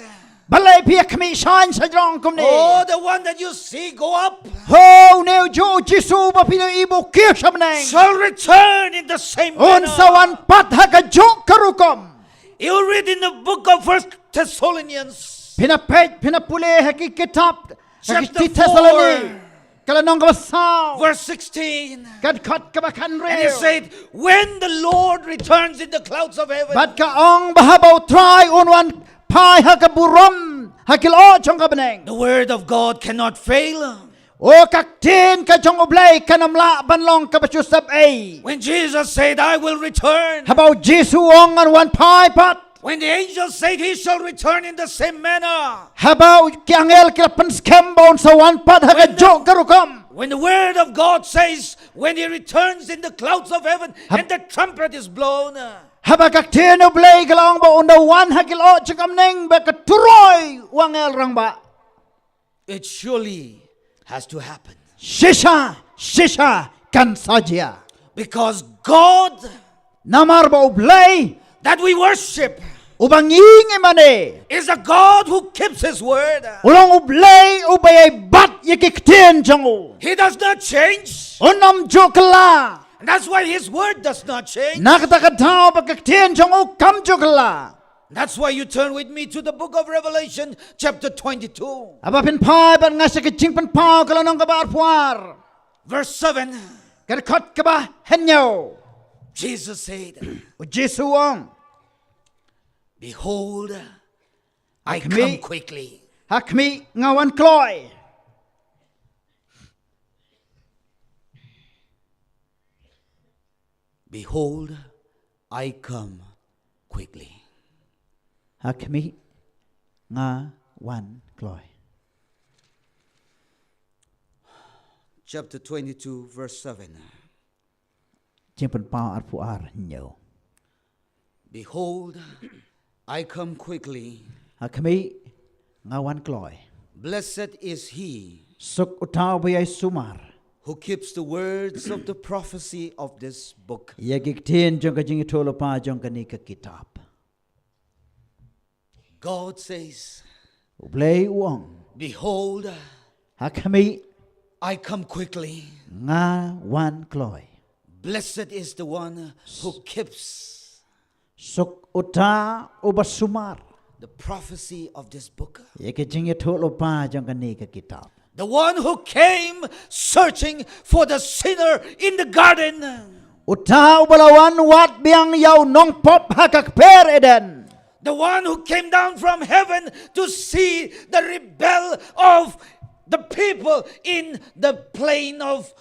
Balei phi ïa khmih shaiñ shajrong kumne? Oh, the one that you see go up, ho, une u juh u Jisu ba phi ïohi ba u kiew sha bneng, shall return in the same manner." Un sa wan pat ha kajuh ka rukom. You read in the book of First Thessalonians. Phin ïa peit, phin ïa pule ha ki kitab, ha ki Thessaloni. Chapter four. Ka lynnong kaba saw. Verse sixteen. Ka dkhot kaba khathynriew. And it said, "When the Lord returns in the clouds of heaven." Bad ka ong ba haba u Trai un wan phai ha ka burom, ha ki lyoh jong ka bneng. The word of God cannot fail. O ka ktien ka jong U Blei kan ym lah ban long kaba shu sep ei. When Jesus said, "I will return." Haba u Jisu u ong ngan wan phai pat. When the angel said, "He shall return in the same manner." Haba u ki angel ki la pynskhem ba un sa wan pat ha kajuh ka rukom. When the word of God says, "When he returns in the clouds of heaven and the trumpet is blown." Haba ka ktien U Blei ka la ong ba un da wan ha ki lyoh jong ka bneng bad ka turoi u angel rangbah. It surely has to happen. Shisha, shisha kan sa jia. Because God Namar ba U Blei that we worship uba ngi ngi mane is a God who keeps his word. U long U Blei uba ïai bat ïa ki ktien jong u. He does not change. Un ym ju kylla. And that's why his word does not change. Na kata ka daw ba ka ktien jong u kam ju kylla. That's why you turn with me to the book of Revelation, chapter twenty-two. Haba phin phai bad nga sha ka Jingpynpaw ka lynnong kaba arphew ar. Verse seven. Ka dkhot kaba hynñiew. Jesus said, U Jisu u ong, "Behold, I come quickly." Ha khmih, nga wan kloi. "Behold, I come quickly." Ha khmih, nga wan kloi. Chapter twenty-two, verse seven. Jingpynpaw arphew ar, hynñiew. "Behold, I come quickly." Ha khmih, nga wan kloi. "Blessed is he Suk uta uba ïai sumar who keeps the words of the prophecy of this book." Ïa ki ktien jong ka jingïathuhlypa jong kane ka kitab. God says, U Blei u ong, "Behold, ha khmih, I come quickly." Nga wan kloi. "Blessed is the one who keeps Suk uta uba sumar the prophecy of this book." Ïa ka jingïathuhlypa jong kane ka kitab. "The one who came searching for the sinner in the garden." Uta uba la wan wad biang ïa u nongpop ha ka kper Eden. "The one who came down from heaven to see the rebel of the people in the plain of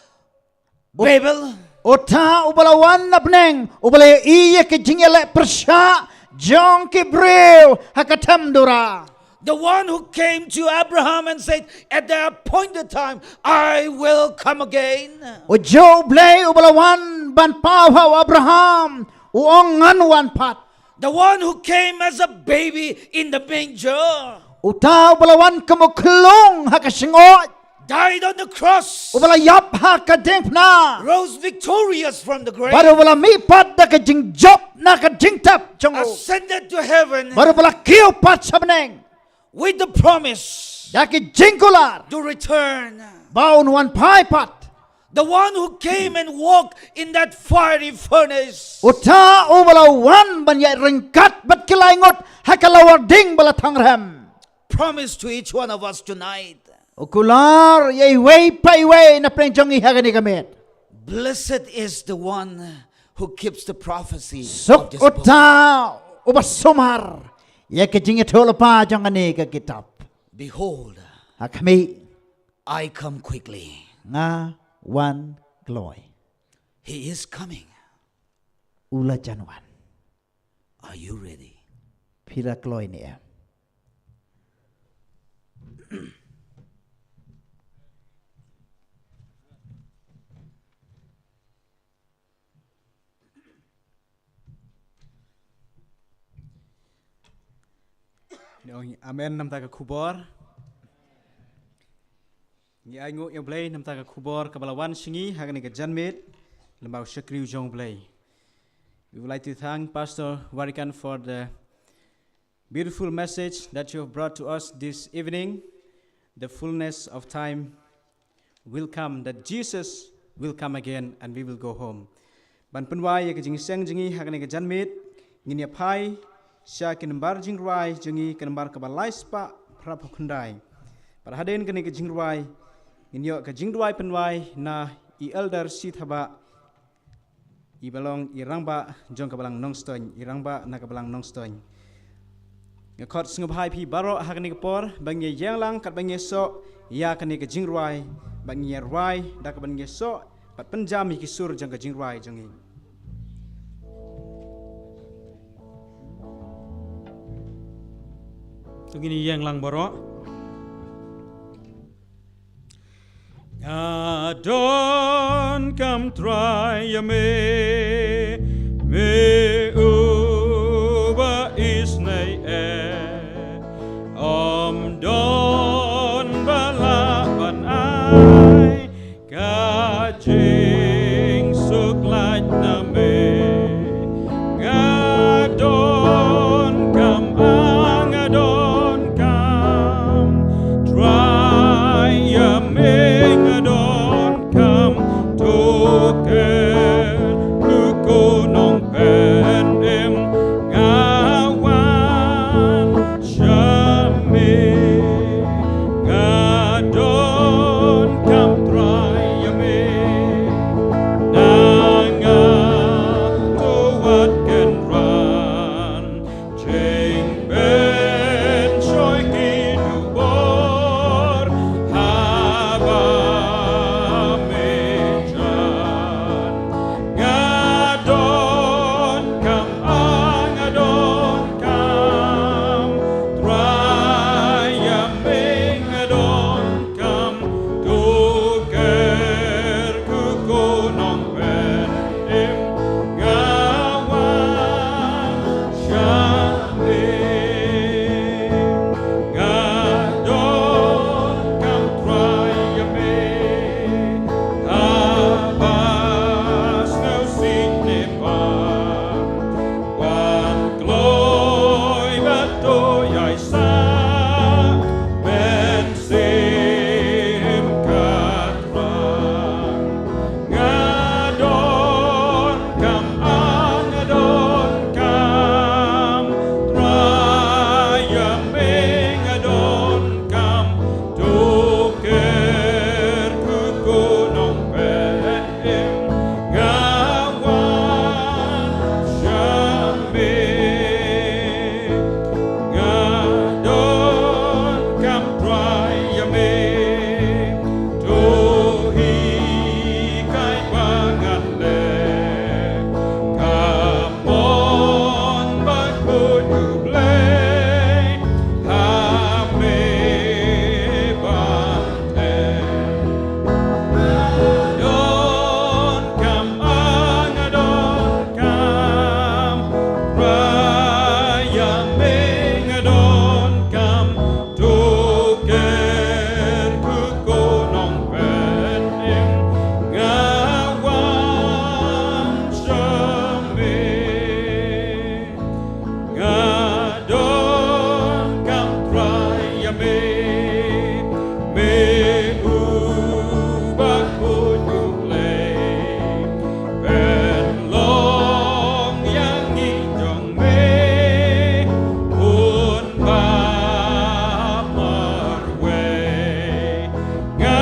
Babel." Uta uba la wan na bneng, uba la ïohi ïa ka jingïaleh pyrshah jong ki briew ha ka them Dura. "The one who came to Abraham and said, 'At the appointed time, I will come again.'" U ju U Blei uba la wan ban paw ha u Abraham, u ong, "Ngan wan pat." "The one who came as a baby in the manger." Uta uba la wan kum u khlung ha ka shyngoid. "Died on the cross." Uba la ïap ha ka diengphna. "Rose victorious from the grave." Bad uba la mih pat da ka jingjop na ka jingtep jong u. "Ascended to heaven." Bad uba la kiew pat sha bneng. "With the promise." Da ki jingkular. "To return." Ba un wan phai pat. "The one who came and walked in that fiery furnace." Uta uba la wan ban ïaid ryngkat bad ki laingut ha ka lawar ding ba la thang rhem. Promise to each one of us tonight. U kular ïa iwei pa iwei na pdeng jong ngi ha kane ka miet. "Blessed is the one who keeps the prophecy of this book." Suk uta uba sumar ïa ka jingïathuhlypa jong kane ka kitab. "Behold, ha khmih, I come quickly." Nga wan kloi. "He is coming." U la jan wan. Are you ready? Phi la kloi ne em? Ngi ong amen namar ka khubor. Ngi ainguh ïa U Blei namar ka khubor kaba la wan sha ngi ha kane ka janmiet lyngba u shakri u jong U Blei. We would like to thank Pastor Warikan for the beautiful message that you have brought to us this evening. The fullness of time will come, that Jesus will come again and we will go home. Ban pynwai ïa ka jingseng jong ngi ha kane ka janmiet, ngin ïa phai sha ka nambar jingrwai jong ngi, ka nambar kaba lai spah phra phew khyndai. Bad hadien kane ka jingrwai, ngin ïoh ka jingrwai pynwai na i Elder Sithabah, i ba long i rangbah jong ka balang Nongstoiñ, i rangbah na ka balang Nongstoiñ. Nga khot sngewbha ïa phi baroh ha kane ka por ba ngin ïeng lang kat ba ngin ïasoh ïa kane ka jingrwai, ba ngin ïa rwai da kaba ngin ïasoh bad pynjam ïa ki sur jong ka jingrwai jong ngi. To ngin ïeng lang baroh. Nga don kam Trai ïa me, me u Ym don ba lah ban ai ka jingsuk lait na me. Nga donkam, ah, nga donkam. Trai ïa me nga donkam. To ker ko Nongpynim nga wan sha me. Nga donkam Trai ïa me. Na nga to wat kynran. Jingpynshoi ki dubor haba me jan. Nga donkam, ah, nga donkam. Trai ïa me nga donkam. To ker ko Nongpynim nga wan sha me. Nga donkam Trai ïa me. Haba sngewsih ne bam, wan kloi bad to ïaisah mynsiem ka Trai. Nga donkam, ah, nga donkam. Trai ïa me nga donkam. To ker ko Nongpynim nga wan sha me. Nga donkam Trai ïa me. To hikai ba ngan leh ka mon ba khuid U Blei ha me ban teh. Nga donkam, ah, nga donkam. Trai ïa me nga donkam. To ker ko Nongpynim nga wan sha me. Nga donkam Trai ïa me. Me uba khuid U Blei. Pynlong ïa ngi jong me. Bun ba marwei. Nga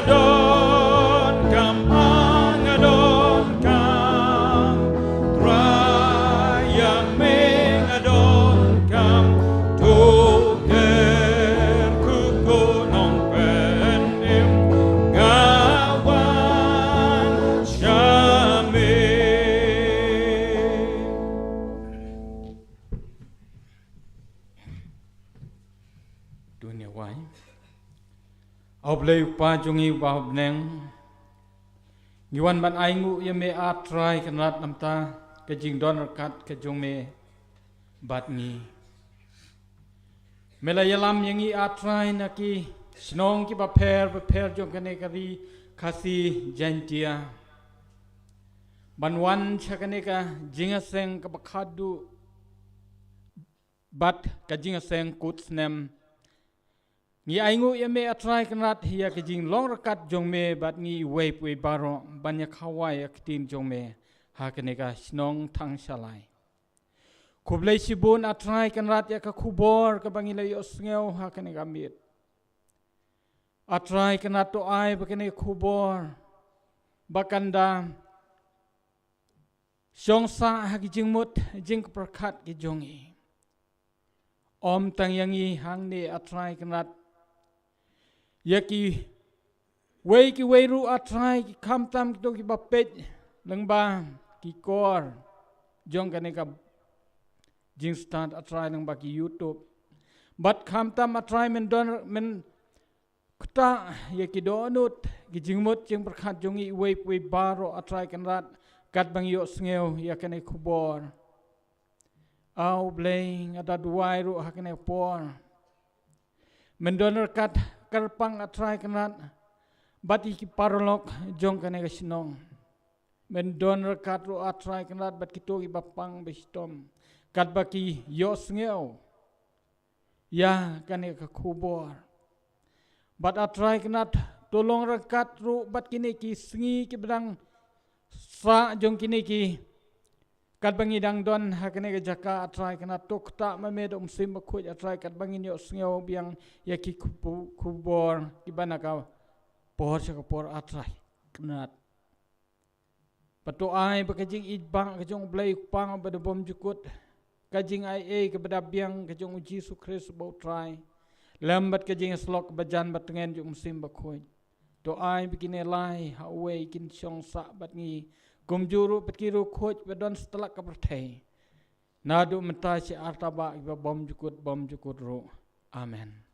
donkam, ah, nga donkam. Trai ïa me nga donkam. To ker ko Nongpynim nga wan sha me. Dun ïa wai. A U Blei U Kpa jong ngi uba ha bneng, ngi wan ban ainguh ïa me, A Trai Kynrad, namar ka jingdon ryngkat ka jong me bad ngi. Me la ïalam ïa ngi, A Trai, na ki shnong kiba pher bapher jong kane ka ri Khasi Jaiñtia, ban wan sha kane ka jingïaseng kaba khatduh bad ka jingïaseng kut snem. Ngi ainguh ïa me, A Trai Kynrad, ïa ka jinglong ryngkat jong me bad ngi iwei pa iwei baroh, ban ïa khawai ïa ka ktien jong me ha kane ka shnong Thangshalai. Khublei shibun, A Trai Kynrad, ïa ka khubor kaba ngi la ïohsngew ha kane ka miet. A Trai Kynrad, to ai ba kane ka khubor ba kan da shong sah ha ki jingmut jingpyrkhat ki jong ngi. Ym tang ïa ngi hangne, A Trai Kynrad, ïa kiwei kiwei ruh, A Trai, ki khamtam kito kiba peit lyngba ki kor jong kane ka jingstad, A Trai, lyngba ki YouTube. Bad khamtam, A Trai, men don, men ktah ïa ki dohnud, ki jingmut jingpyrkhat jong ngi iwei pa iwei baroh, A Trai Kynrad, katba ngi ïohsngew ïa kane ka khubor. A U Blei, nga da duwai ruh ha kane ka por Men don ryngkat kyrpang, A Trai Kynrad, bad ïa ki paralok jong kane ka shnong. Men don ryngkat ruh, A Trai Kynrad, bad kito kiba pang ba shitom, katba ki ïohsngew ïa kane ka khubor. Bad A Trai Kynrad, to long ryngkat ruh bad kine ki sngi kiba dang sah jong kine ki, katba ngi dang don ha kane ka jaka, A Trai Kynrad, to ktah ma me da U Mynsiem Bakhuid, A Trai, katba ngin ïohsngew biang ïa ki khubu-, khubor kiba na ka por sha ka por, A Trai Kynrad. Bad to ai ba ka jingïeit ba ka jong U Blei U Kpa ba da bymjukut, ka jingaiei kaba da biang ka jong U Jisu Khrist uba U Trai, lem bad ka jingïasyllok ba jan bad tngen jong U Mynsiem Bakhuid, to ai ba kine lai ha uwei kin shong sah bad ngi, kumjuh ruh bad ki riewkhuid ba don satlak ka pyrthei, naduh mynta sha artatien kiba bymjukut bymjukut ruh. Amen.